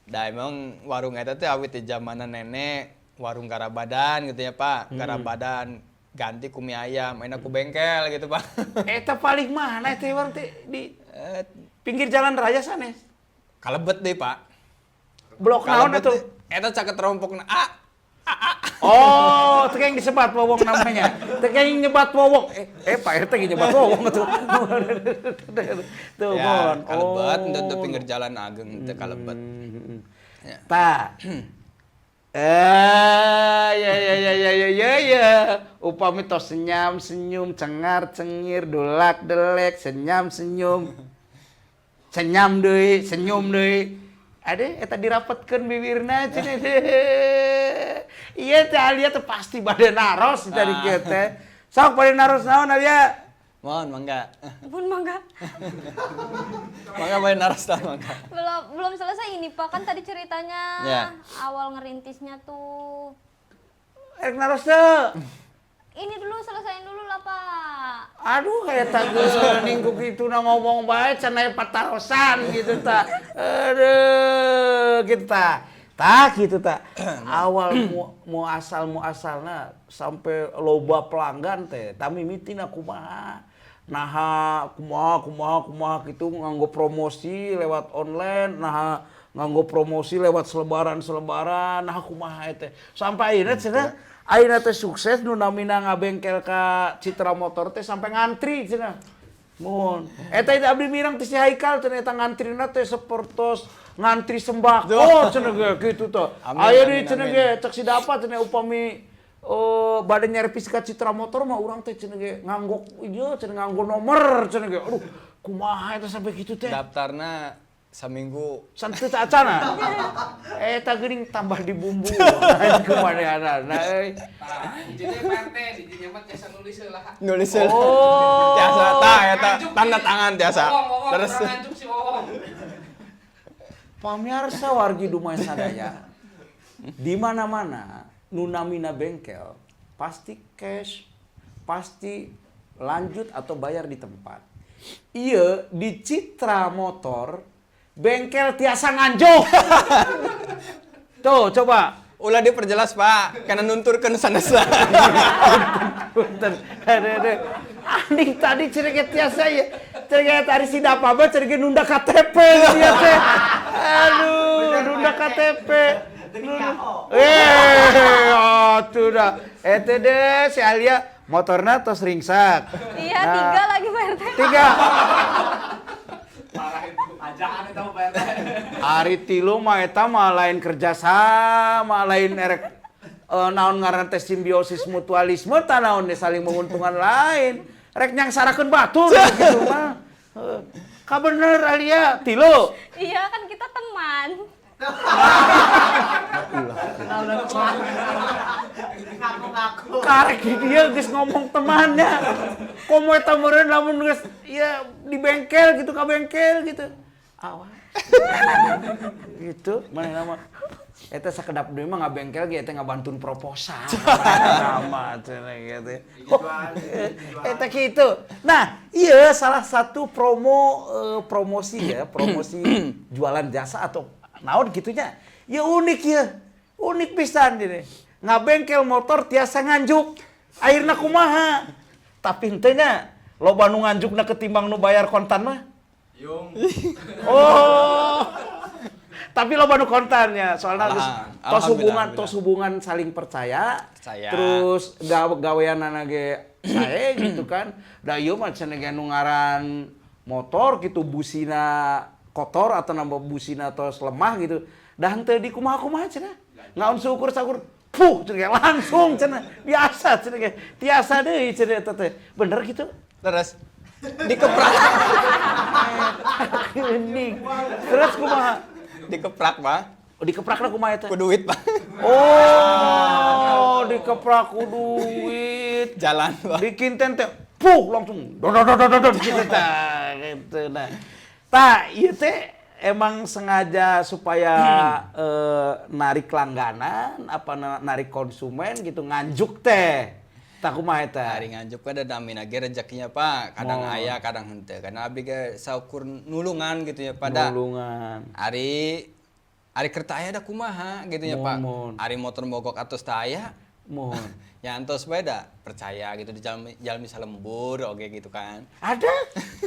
Da emang warung eta teh awit di zamanan nenek, warung Garabadan gitu ya, Pak. Garabadan ganti ku mie ayam, enak ku bengkel gitu, Pak. Eta paling mana teh warung teh di Eh, pinggir jalan raya sanes? Kalebet deh, Pak. Blok naon Kalebet atuh? deh. Eta caket rompokna A. Oh, teu yang disebat Wowong namanya. Teu yang nyebat Wowong. Eh, Pak RT ge nyebat Wowong tuh. Tuh, Ya, mohon. kalebet Oh. oh. Pinggir jalan ageng teh kalebet. Ya. Ta. Eh, ya ya ya ya ya ya ya. Upami tos senyam senyum, cengar cengir, dulak delek, senyam senyum. Senyam deui, senyum deui. Ade eta dirapetkeun bibirna cenah. Iya teh Alia teh pasti bade naros tadi kieu teh. Sok bade naros naon Alia? Mohon mangga. Pun mangga. Mangga bae naros tah mangga. Belum belum selesai ini Pak, kan tadi ceritanya Ya. awal ngerintisnya tuh. Erek naros teu? Ini dulu selesaiin dulu lah Pak. Aduh kayak geuning ku kituna ngomong bae cenah patarosan gitu ta. Aduh gitu ta. Tah gitu ta. Awal mu asal mu asalna sampai loba pelanggan teh tah mimitina kumaha. Naha kumaha kumaha kumaha gitu nganggo promosi lewat online, naha nganggo promosi lewat selebaran-selebaran, nah kumaha teh. Sampai ayeuna cenah ayeuna teh sukses nu namina ngabengkel ka Citra Motor teh sampai ngantri cenah. Mohon. Eta itu abdi mirang teh si Haikal cenah eta ngantrina teh sapertos ngantri sembako cenah ge gitu tuh. Amin, Aya amin, deui cenah amin. ge cek si dapat cenah upami bade nyervis ka Citra Motor mah urang teh cenah ge nganggo ieu cenah nganggo nomor cenah ge. Aduh, kumaha eta sampai gitu teh? Daftarna saminggu. Santai acana. Eta geuning tambah dibumbu kumanehanana euy. Tah, hiji teh Pak RT, di dinya mah tiasa nulis heula. Nulis. Oh. Tiasa tah eta Nganjuk tanda di- tangan tiasa. Wowong, Wowong, Terus kurang nganjuk si Wowong. Pamirsa wargi Dumai sadaya, di mana-mana nu namina bengkel pasti cash, pasti lanjut atau bayar di tempat. Iya di Citra Motor bengkel tiasa nganjuk. Tuh coba. Ulah diperjelas, Pak, karena nunturkeun sanesna. Punten. Aduh, aduh. Anjing tadi cerita tiasa ya. Cerita tadi si Dapa mah cerita nunda KTP dia teh. Aduh, nunda KTP. Eh, atuh. Gitu dah. Eta deh si Alia motorna tos ringsak. Iya, Nah, tiga lagi, Pak RT. Tiga. Parah itu. Ajakan itu Pak RT. Ari tilu mah eta mah lain kerjasama, lain erek naon ngaran teh simbiosis mutualisme tah naon deh saling menguntungkan lain. Rek nyangsarakeun batur gitu mah. Heuh. Ka bener Alia, tilu. Iya, kan kita teman. Ngaku-ngaku. Karek di dia geus ngomong temannya. Komo eta meureun lamun geus ya di bengkel gitu ka bengkel gitu. Awas. Gitu mana nama eta sakedap deui mah ngabengkel ge eta ngabantun proposal. Nama cenah gitu. Oh, eta kitu. Nah, iya salah satu promo promosi ya, promosi jualan jasa atau naon gitunya. Ya unik ya. Unik pisan ini. Ngabengkel motor tiasa nganjuk. Akhirna kumaha? Tapi henteu nya loba nu nganjukna ketimbang nu bayar kontan mah. Yung. Oh. Tapi loba nu kontannya, soalnya geus tos hubungan Alhamdulillah. Tos hubungan saling percaya. Percaya. Terus gaweanana ge sae gitu kan. Da ieu mah cenah ge nu ngaran motor gitu busina kotor atau nambah busina tos lemah gitu. Dah henteu di kumaha-kumaha cenah. Ngaon syukur sakur puh cenah langsung cenah. Biasa cenah ge. Tiasa deui cenah eta teh. Bener gitu? Terus dikeprak. Geuning. Terus kumaha? Dikeprak, Pak. Oh, dikeprakna kumaha eta? Ku duit, Pak. Oh, dikeprak ku duit. Jalan, Pak. Dikinten teh, puh langsung dor dor dor dor dor gitu tah gitu nah. Tah, ieu teh emang sengaja supaya narik langganan apa narik konsumen gitu nganjuk teh. Tah kumaha eta? Ari nganjuk kan ada namina ge rezekinya, Pak. Kadang Oh. aya, kadang henteu. Karena abdi ge saukur nulungan gitu ya, Pak. Da. Nulungan. Ari ari kerta aya da kumaha gitu ya, Pak. Mohon. Ari motor mogok atos teu aya. Mohon. Ya antos bae da percaya gitu di jalmi jalmi salembur oge gitu kan. Ada?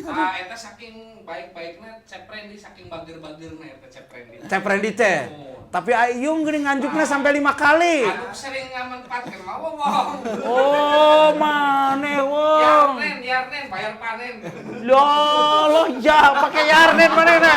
Ah, eta saking baik-baiknya Cep Rendi, saking bager-bagerna eta Cep Rendi. Cep Rendi teh. Oh. Tapi Ayung geuning nganjukna sampai 5 kali. Anu sering ngamanfaatkeun mah wong. Oh, maneh wong. Yarnen, yarnen bayar panen. Loh, loh ya pakai yarnen manehna.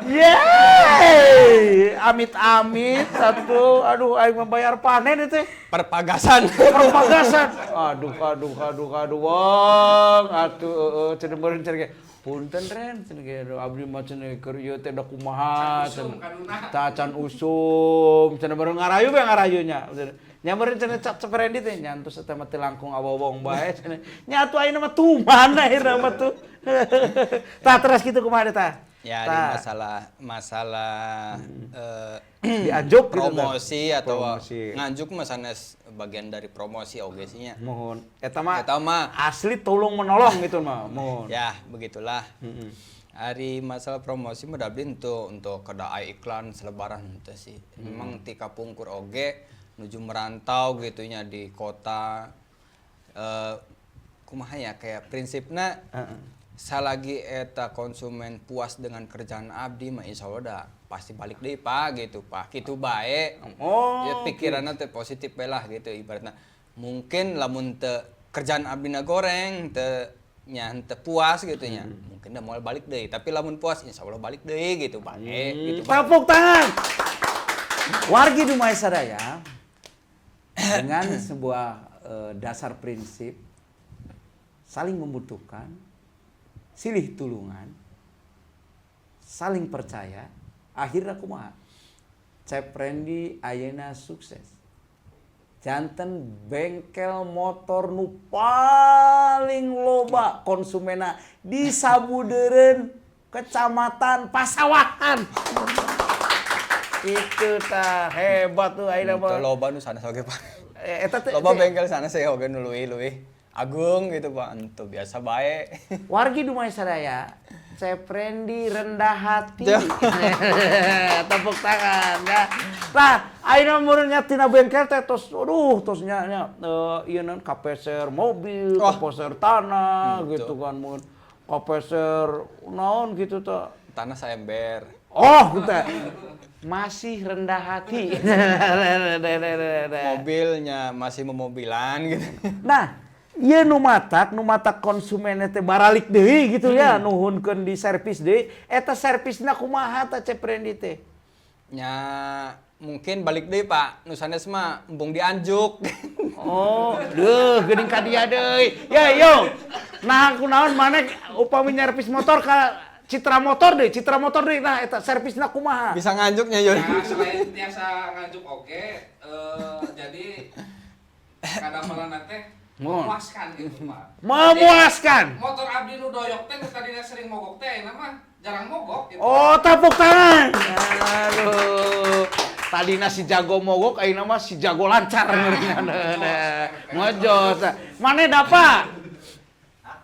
Yeay, amit-amit satu, aduh aing membayar panen itu. Perpagasan. Perpagasan. Aduh, aduh, aduh, aduh, wong. Atuh eueuh cenah meureun cenah ge. Punten Ren, cenah ge abdi mah cenah keur ieu teh da kumaha Can usum cenah. kaduna. Tah can usum, cenah meureun ngarayu bae ngarayunya. Nya meureun cenah cak Cep Rendi teh nyantus eta mah teu langkung awowong bae cenah. Nya atuh ayeuna mah tuman akhirna mah tuh. Tah terus kitu kumaha teh tah? Ya, di Tah. masalah masalah Dianjuk gitu, tah. promosi atau Promosi. nganjuk mah sanes bagian dari promosi oge sih nya. Mohon. Eta mah Eta mah asli tolong menolong gitu mah. Mohon. ya begitulah. Ari masalah promosi mah da abdi untuk kada iklan selebaran henteu sih. Memang ti kapungkur oge nuju merantau gitu nya di kota kumaha ya kayak prinsipna salagi eta konsumen puas dengan kerjaan abdi mah insya Allah dah pasti balik deui, Pak, gitu, Pak, gitu bae. Oh, Ya pikirannya teh positif bae lah gitu ibaratnya. Mungkin lamun teu kerjaan abdi na goreng teu nya teu puas gitu nya, mungkin dah moal balik deui, tapi lamun puas insya Allah balik deui gitu bae gitu, Pak. Tepuk tangan. Wargi Dumai Sadaya dengan sebuah dasar prinsip saling membutuhkan, silih tulungan, saling percaya, akhirnya kumaha? Cep Rendi ayeuna sukses. Janten bengkel motor nu paling loba konsumena di sabudeureun Kecamatan Pasawahan. Itu tah hebat tuh ayeuna Teu mah. loba nu sanes oge, Pak. Eta teh Loba bengkel sanes saya oge nu leuwih-leuwih agung gitu, Pak, henteu biasa bae. Wargi Dumai Sadaya, Cep Rendi rendah hati. Tepuk tangan ya. Nah, ayeuna meureun nya tina bengkel teh tos aduh tos nya nya ieu naon kapeser mobil, Oh. kapeser tanah Gitu. gitu kan mun kapeser naon gitu teh. Tanah saember. Oh, gitu. Masih rendah hati. Mobilnya masih memobilan gitu. Nah, ieu nu matak konsumen teh baralik deui gitu ya, nuhunkeun di servis deui. Eta servisna kumaha tah, Cep Rendi teh? Nya mungkin balik deui, Pak. Nu sanes mah embung dianjuk. Oh, deuh geuning ka dia deui. Ya, yo. Nah, kunaon maneh upami nyervis motor ka Citra Motor deui, Citra Motor deui. Nah, eta servisna kumaha? Bisa nganjuknya, Yon. Nah, selain tiasa nganjuk oge, jadi kadamelan teh Mohon. memuaskan gitu, Pak. Memuaskan. Jadi, motor abdi nu doyok teh nu tadinya sering mogok teh ayeuna mah jarang mogok gitu. Oh, tepuk tangan. Aduh. Tadina si jago mogok, ayeuna mah si jago lancar. Ngejos. Maneh dapa?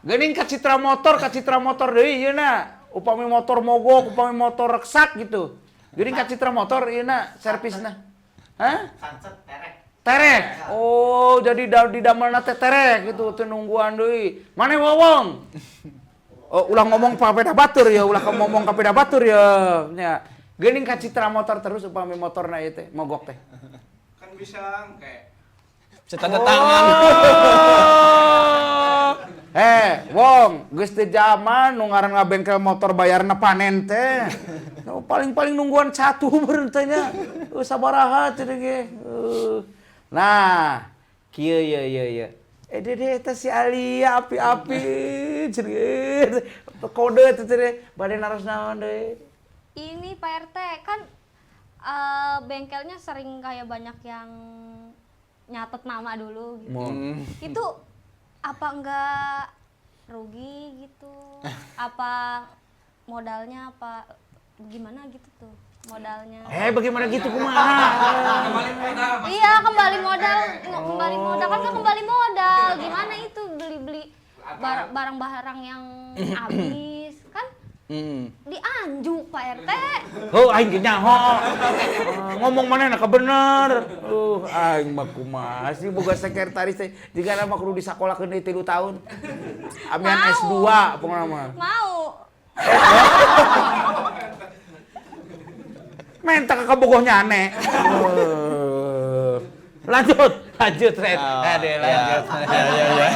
Geuning ka Citra Motor deui ieu na. Upami motor mogok, upami motor reksak gitu. Geuning ka Citra Motor ieu na servisna. Hah? Sunset terek. Terek. Oh, jadi di damelna teh terek gitu, teu nungguan deui. Maneh Wowong? Oh, ulah ngomong papeda batur ya, ulah ngomong kapeda batur ya. Nya. Geuning ka Citra Motor terus upami motorna ieu teh mogok teh. Kan bisa kayak Bisa tanda tangan. Oh. Eh, Wong, geus teu zaman nu ngaran ngabengkel motor bayarna panen teh. Nu paling-paling nungguan satu beureun teh nya. Sabaraha cenah ge. Nah, kieu ye ye ye. Eh, dede eta si Alia api-api cenah. Kode teh cenah bade naros naon deui. Ini Pak RT kan bengkelnya sering kayak banyak yang nyatet nama dulu gitu. Itu apa enggak rugi gitu? Apa modalnya apa gimana gitu tuh modalnya? Eh, bagaimana gitu kumaha? Kembali modal maksudnya. Iya, kembali modal, nggak kembali modal kan nggak kembali modal. Gimana itu beli-beli barang-barang yang habis kan dianjuk, Pak RT. Oh, aing ge nyaho. Ah, ngomong mana enak bener. Aing mah kumaha sih boga sekretaris teh. Jigana mah kudu disakolakeun deui 3 tahun. Amian Mau. S2 pokona mah. Mau. Menta ka kabogoh nyane. Lanjut, lanjut, Red. Oh, Ade, iya. lanjut. Iya.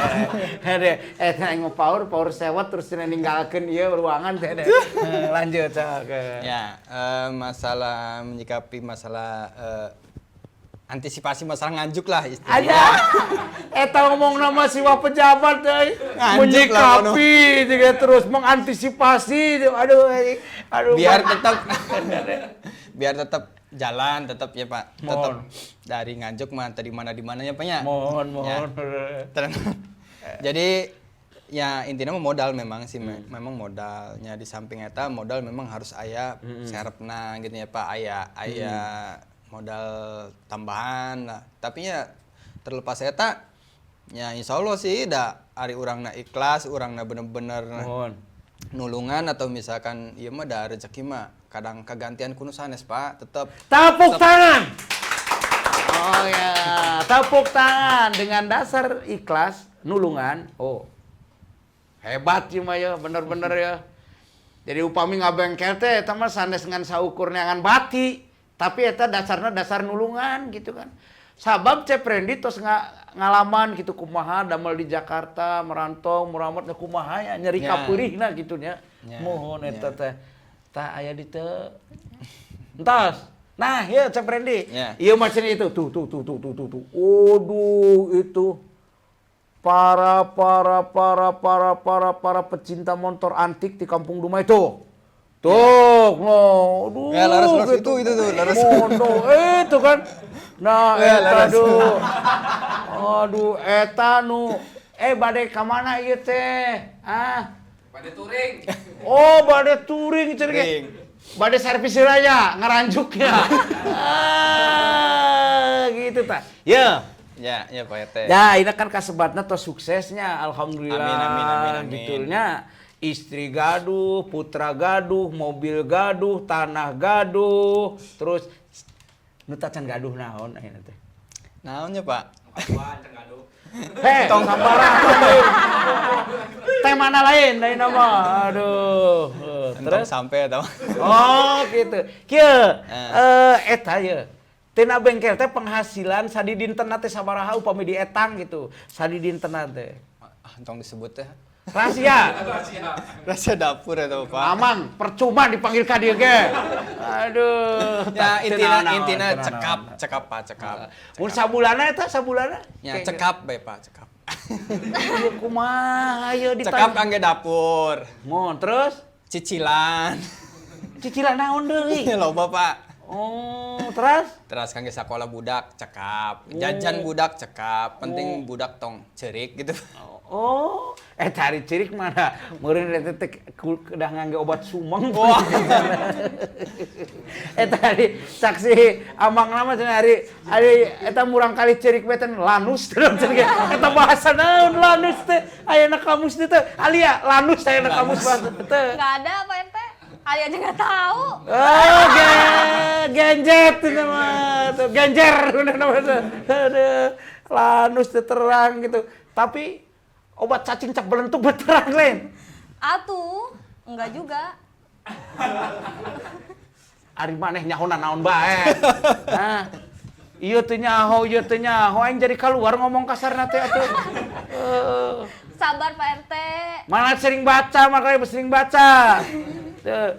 Ade, eh aing mah power, power sewot terus cenah ninggalkeun ieu ruangan teh. Ade. Lanjut, oke. Ya, masalah menyikapi masalah antisipasi masalah nganjuk lah istilahnya. Ada. Eta ngomong nama siwa pejabat euy. Nganjuk lah, Menyikapi juga terus mengantisipasi. Aduh, aduh. Biar tetap biar tetap jalan tetap ya, Pak. Tetap Mohon. dari Nganjuk mah tadi mana di mana ya, Pak ya. Mohon, mohon. Ya. Jadi ya intinya mah modal memang sih, memang modalnya di samping eta modal memang harus aya serepna gitu ya, Pak, aya aya modal tambahan lah. Tapi ya terlepas eta ya insya Allah sih da ari urangna ikhlas, urangna bener-bener Mohon. nulungan atau misalkan ieu mah da rezeki mah kadang kegantian ku nu sanes, Pak, tetep. Tepuk tangan. Oh ya, tepuk tangan dengan dasar ikhlas nulungan. Oh. Hebat sih mah ya, bener-bener ya. Jadi upami ngabengkel teh eta mah sanes ngan saukur neangan bati, tapi eta dasarna dasar nulungan gitu kan. Sabab Cep Rendi tos ngalaman gitu kumaha damel di Jakarta, merantau, muramat kumaha ya nyeri kapeurihna gitu nya. Mohon eta teh. Tah aya di teu. Entos. Nah, ieu Cep Rendi. Ya. Ieu mah cenah itu tuh tuh tuh tuh tuh tuh tuh. Waduh, itu para para para para para para pecinta motor antik di Kampung Dumai tuh. Tuh, no, aduh, Ya, laras, laras, gitu. itu tuh, laras. Mono, itu kan. Nah, Ya, eta laras. aduh. Aduh, eta nu bade ka mana ieu teh? Ah. Bade touring. Oh, bade touring cenah ge. Touring. Bade servis raya ngaranjuknya. Ah, gitu ta. Ya. Ya, ya Pak RT. Ya, ini kan kasebatna tos suksesnya, alhamdulillah. Amin, amin, amin, amin. Gitunya istri gaduh, putra gaduh, mobil gaduh, tanah gaduh, terus nu tacan gaduh naon ayeuna teh? Naonnya, Pak? Wah, can gaduh. Heh, sambarangan. Teh mana lain lain nama. Aduh. Entong Terus sampai atau Oh, gitu. Kieu, eta ye. Tina bengkel teh penghasilan sadidintena teh sabaraha upami dietang gitu. Sadidintena teh. Ah, entong disebut teh. Rahasia. Rahasia dapur atau Pak. Amang, percuma dipanggil ka dieu ge. Aduh. Ya intina Teu intina naon, teu cekap, naon. cekap Pak, cekap. Mun sabulana eta sabulana? Ya cekap bae Pak, cekap. Ieu kumaha ieu Cekap ditanya. kangge dapur, Mun terus cicilan. Cicilan naon deui? Loba Pak. Oh, terus? Terus kangge sekolah budak cekap, jajan budak cekap, penting budak tong cerik gitu. Oh, cari cirik mana? Meureun eta teh udah ngangge obat sumeng. Wah. Eta ari saksi amang nama cenah ari ari eta murang kali cerik we teh lanus terus cenah. Eta bahasa naon lanus teh? Aya na kamus teh teh. Alia lanus aya na kamus bahasa teh. Nggak ada Pak RT. Ali aja nggak tahu. Oh, genjet itu mah. Tuh, genjer udah nama tuh. Aduh, lanus teh terang gitu. Tapi obat cacing cap belentuk berterang lain. Atuh, enggak juga. Ari maneh nyahona naon bae. Nah, ieu teu nyaho, ieu teu nyaho aing jadi keluar ngomong kasarna teh atuh. Sabar Pak RT. Mana sering baca, makanya sering baca. Tuh,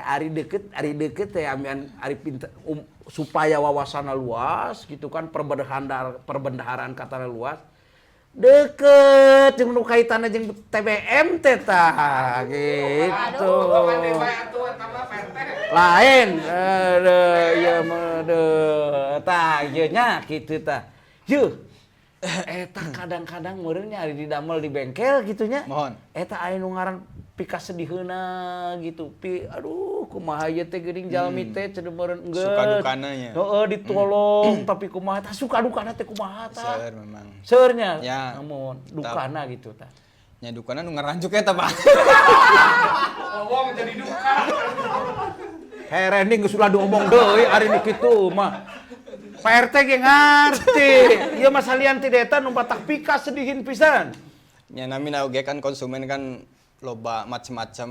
ari deket teh amian ari pinter supaya wawasanna luas gitu kan, perbendaharaan katana luas. Deket jeung nu kaitanna jeung TBM teh tah gitu. Lain, aduh, ieu mah aduh. Tah ieu nya kitu tah. Yeuh. Eta kadang-kadang meureun nya ari didamel di bengkel gitu nya. Mohon. Eta aya nu ngaran pikasedihkeuna gitu. Pi aduh kumaha ieu teh geuning jalmi teh cenah meureun geus. Suka dukana nya. Heeh, ditolong tapi kumaha tah suka dukana teh kumaha tah. Seueur memang. Seueurnya. Ya. Namun dukana gitu tah. Nya dukana nu ngaranjuk eta Pak. Ngomong jadi duka. Hereni geus ulah diomong deui ari nu kitu mah. Pak RT ge ngarti. Ieu mah salian ti eta nu batak pika sedihin pisan. Nya namina oge kan konsumen kan loba macem-macem,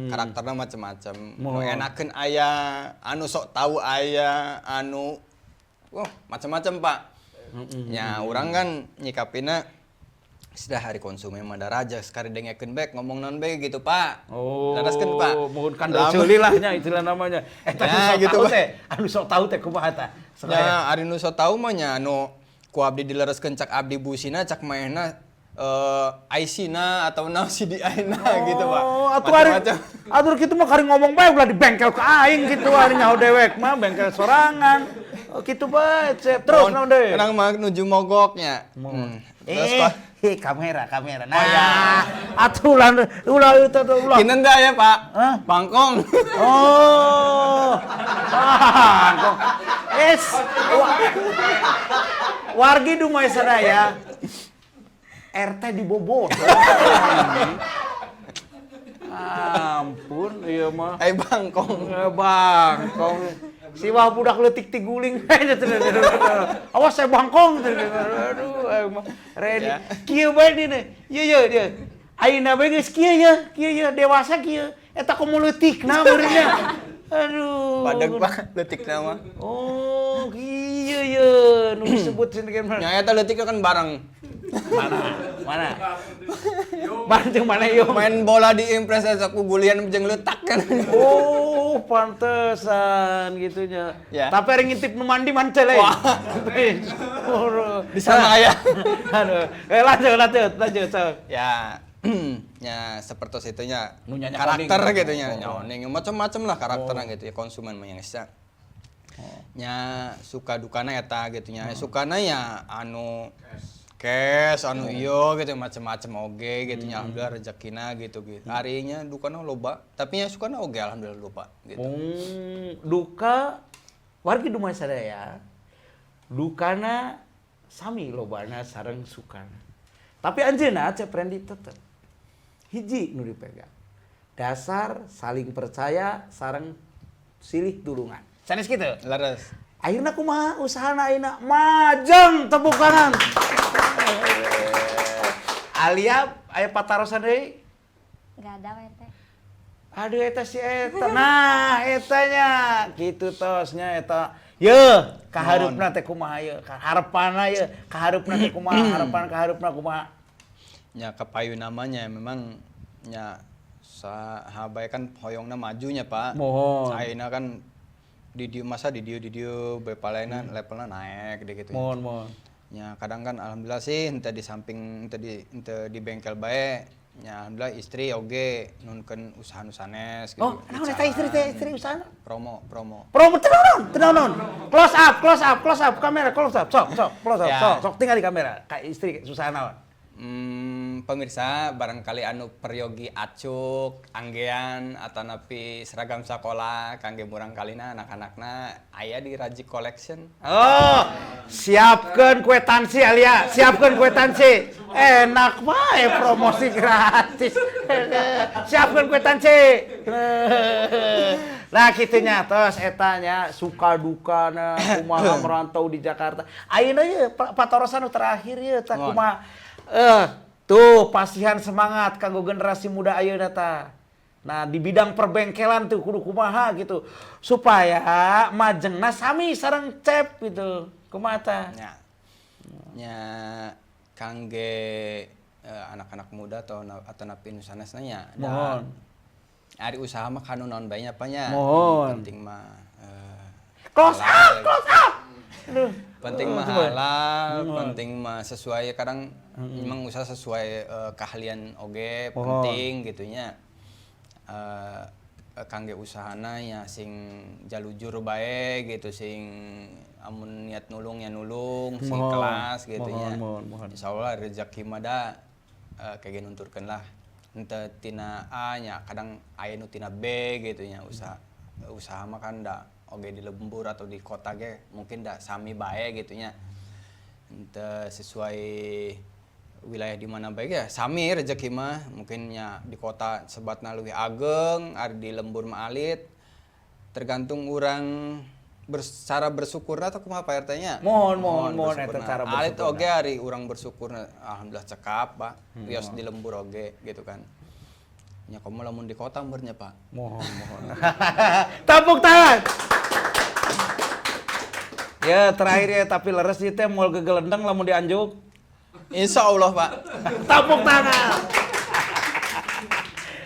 karakterna macem-macem. Nu enakeun aya, anu sok tahu aya, anu wah macem-macem Pak. Nya urang kan nyikapina sudah hari konsumen mah da raja sekali dengekeun bae ngomong naon bae gitu Pak. Oh, Lereskeun Pak. Mohon kan Lama. ceuli lah nya itulah namanya. Eta Ya, nu sok gitu, tahu Pak. teh, anu sok tahu teh kumaha tah? Nya ari nu sok tahu mah nya anu ku abdi dilereskeun cak abdi busina cak maehna IC na atau naon CDI na gitu Pak. Oh, atuh ari Macem-macem. atuh kitu mah kari ngomong bae ulah di bengkel ke aing gitu ari nyaho dewek mah bengkel sorangan. Oh, kitu bae, Cep. Terus naon deui? Urang mah nuju mogoknya. Terus Pak. Kamera, kamera. Nah, atuh ulah ulah itu tuh ulah. Kinten teh aya Pak. Hah? Bangkong. Oh. Bangkong. Es. Wargi Dumai sadaya. RT dibobot. Ampun, iya mah. Eh bangkong. Bangkong. Si wah budak leutik tiguling. Awas saya bangkong. Aduh, emang ready. Ya. Kieu bae dina. Ieu ye dia. Ayeuna bae geus kieu ye, kieu ye dewasa kieu. Eta komo leutikna meureunnya. Aduh. Badag Pak, leutikna mah. Oh, kieu ye nu disebut cenah mah. Nya eta leutikna kan bareng. Mana? Mana? Bareng jeung mana ieu? Main bola di Impres eta ku gulian jeung leutak kan. Oh, pantesan gitunya. Ya. Tapi ari ngintip nu mandi mah teu lain. Wah. Di sana aya. Aduh. Lanjut, lanjut, lanjut, sok. Ya, ya seperti itunya Nu nyanya karakter kuning. gitu nya, Oh. nyoning macam-macam lah karakternya gitu ya konsumen mah yang bisa. Nya suka dukana eta gitu nya. Sukana ya anu cash, anu iyo gitu macam-macam oge gitu nya alhamdulillah rezekina gitu gitu. Arinya dukana loba, tapi nya sukana oge alhamdulillah loba gitu. Duka wargi Dumai sadaya. Dukana sami lobana sareng sukana. Tapi anjeunna Cep Rendi tetep hiji nu dipegang. Dasar saling percaya sareng silih tulungan. Sanes kitu? Leres. Akhirna kumaha usahana ayeuna majeng tepuk tangan. Alia aya patarosan deui? Nggak ada Pak RT. Aduh, eta si eta. Nah, eta nya kitu tosnya eta. Ye, kahareupna teh kumaha ye? Harapanna ye, kahareupna teh kumaha? Harapan kahareupna kumaha? Nya kapayu namanya memang nya saha bae kan hoyongna majunya, Pak. Mohon. Ayeuna kan di dieu masa di dieu bae palena levelna naik deh gitu. Mohon, mohon. Ya kadang kan alhamdulillah sih henteu di samping henteu di bengkel bae nya, alhamdulillah istri oge nunkeun usaha nu sanes gitu. Oh, naon eta istri teh, istri usahana? Promo, promo. Promo teu naon, teu naon. Close up, close up, close up, kamera close up. Sok, sok, close up, Ya. sok, sok tinggal di kamera. Ka istri susah naon? Pemirsa barangkali anu peryogi acuk, anggean atanapi seragam sekolah kangge murangkalina anak-anakna aya di Raji Collection. Oh, siapkan kwitansi Alia, siapkan kwitansi. Enak wae promosi gratis. Siapkan kwitansi. Nah, kitunya terus etanya suka dukana kumaha merantau di Jakarta. Ayeuna ye patorosan nu terakhir ye tah Mohon. Kumaha tuh pasihan semangat kanggo generasi muda ayeuna tah. Nah, di bidang perbengkelan tuh kudu kumaha gitu supaya majengna sami sareng Cep gitu. Kumaha tah? Nya. Nya kangge anak-anak muda atau napi nu sanesna nya. Mohon. Ari usaha mah kanu naon bae nya, Pak, nya. Mohon. Penting mah Close up, halal. Close up. Aduh. Penting Oh, mah coba. halal, penting mah sesuai, kadang memang usaha sesuai keahlian oge Mohon. Penting gitunya. Kangge usahana ya sing jalujur bae gitu, sing amun niat nulung ya nulung, sing Mohon. kelas gitu nya. Mohon, mohon, mohon. Insyaallah rezeki mah da kayak nunturkeun lah. Henteu tina A nya kadang aya nu tina B gitu nya. Usaha usaha mah kan da oge di lembur atau di kota ge mungkin da sami bae gitu nya. Henteu sesuai wilayah di mana bae ya sami rezeki mah, mungkin nya di kota sebatna leuwih ageng, ari di lembur mah alit, tergantung orang cara bersyukur atau kumaha, Pak RT nya. Mohon, mohon, mohon, eta Bersyukurna. cara Alit bersyukurna. oge ari urang bersyukur alhamdulillah cekap, Pak, wios di lembur oge gitu kan nya, komo lamun di kota umurnya, Pak. Mohon, mohon. Tepuk tangan. Ya terakhir ya, tapi leres ieu teh moal gegelendeng lamun dianjuk. Insya Allah, Pak. Tepuk tangan.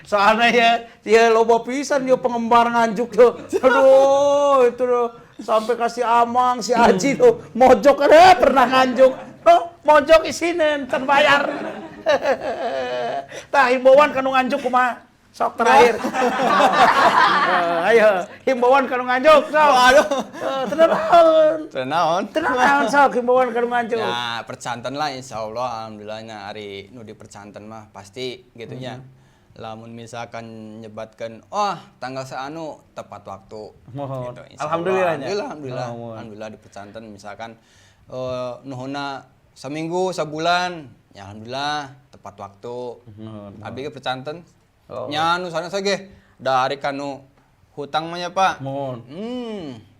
Soalnya ya, ya loba pisan ya penggemar Nganjuk tuh. Aduh, itu tuh sampai kasih Amang, si Aji tuh mojok ada pernah Nganjuk. Oh, mojok isinen can bayar. Tah, himbauan kanu Nganjuk kumaha? Sok terakhir. Eh, ayo, himbauan kanu Nganjuk sok. Aduh. Eh, tenang naon. Teu naon. Tenang naon, sok himbauan kanu Nganjuk. Ya, percanten lah insya Allah, alhamdulillahnya ari nu di percanten mah pasti gitu nya. Lamun misalkan nyebatkan, wah tanggal seanu tepat waktu. Mohon. Gitu, insya Allah. Alhamdulillahnya. Alhamdulillah, alhamdulillah. Mohon. Alhamdulillah di percanten misalkan nuhuna seminggu, sebulan, ya alhamdulillah tepat waktu. Mohon. Abdi ge percanten. Oh. Nya nu sanes ge dari kanu hutang mah nya, Pak. Mohon.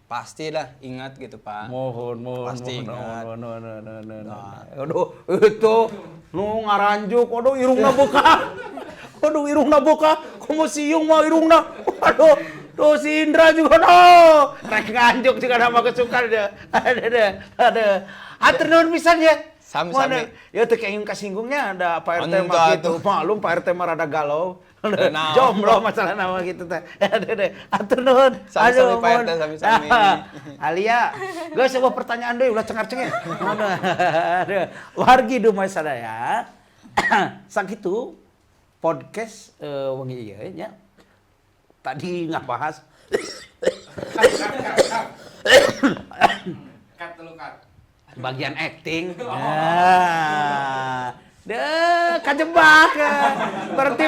Pastilah ingat gitu, Pak. Mohon, mohon, Pasti mohon, ingat. mohon, mohon, mohon, mohon, mohon. Aduh, itu nu ngaranjuk, aduh irungna buka. Aduh irungna buka, komo siung mah irungna. Aduh, tuh si Indra juga no. Rek Nganjuk juga nama kesukaan dia. Ada, ada, ada. Atur nuhun pisan ya. Sami-sami. Mana? Ya teu kenging kasinggungnya ada Pak RT mah Entah gitu. tuh. Maklum Pak RT mah rada galau. Tenang. Jomblo masalah nama gitu teh. Aduh, aduh. Atur nuhun. Sami-sami, Aduh, Pak mohon. RT, sami-sami. Alia, gue sebuah pertanyaan deh, ulah cengar-cengir. Aduh. Wargi Dumai sadaya, sakitu podcast wengi ieu nya. Tadi ngabahas Cut, cut, cut, cut. Cut dulu, cut. Bagian acting. Nah, deh, kajebak. Berarti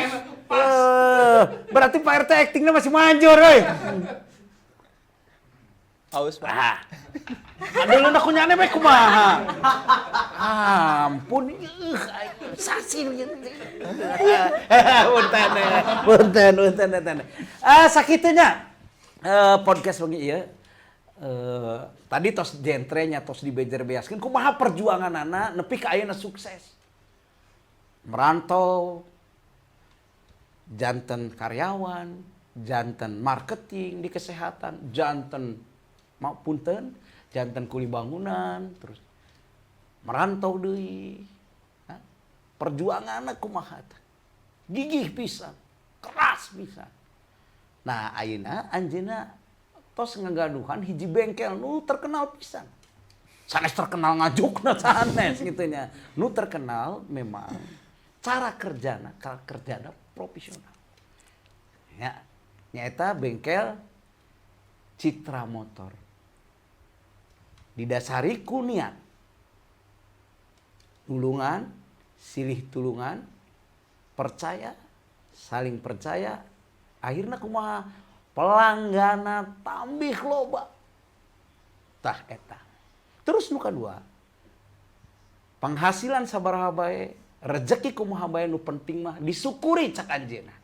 berarti Pak RT actingnya masih manjur, euy. Aus, Pak. Ah. Aduh, lu nak kunyane bae kumaha? Ampun, saksi. Punten, punten, punten, punten. Ah, sakitunya podcast wengi ieu. Tadi tos jentrenya tos dibejer-beaskeun kumaha perjuanganana nepi ka ayeuna sukses. Merantau. Janten karyawan, janten marketing di kesehatan, janten mau punten, janten kuli bangunan, terus merantau deui. Hah? Perjuanganna kumaha tah? Gigih pisan, keras pisan. Nah, ayeuna anjeunna tos ngagaduhan hiji bengkel nu terkenal pisan. Sanes terkenal ngajukna, sanes gitu nya. Nu terkenal memang cara kerjana profesional. Ya, nyaeta bengkel Citra Motor. Didasari ku niat tulungan, silih tulungan, percaya, saling percaya, akhirnya kumaha, pelanggana tambih loba. Tah eta. Terus nu kadua, penghasilan sabaraha bae, rezeki kumaha bae, nu penting mah disyukuri cak anjeunna.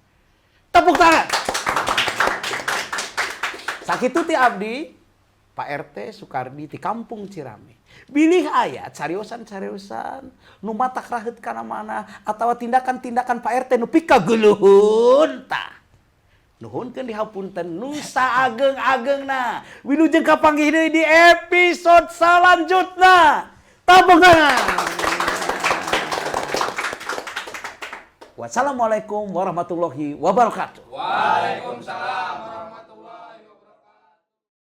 Tepuk tangan. Sakitu ti abdi, Pak RT Sukardi ti Kampung Cirame. Bilih aya cariosan-cariosan nu matak raheut kana mana atawa tindakan-tindakan Pak RT nu pikageuleuheun, tah. Nuhunkeun dihapunten nu saageng-agengna. Wilujeng kapanggih deui di episode salanjutna. Tepuk tangan. Wassalamualaikum warahmatullahi wabarakatuh. Waalaikumsalam.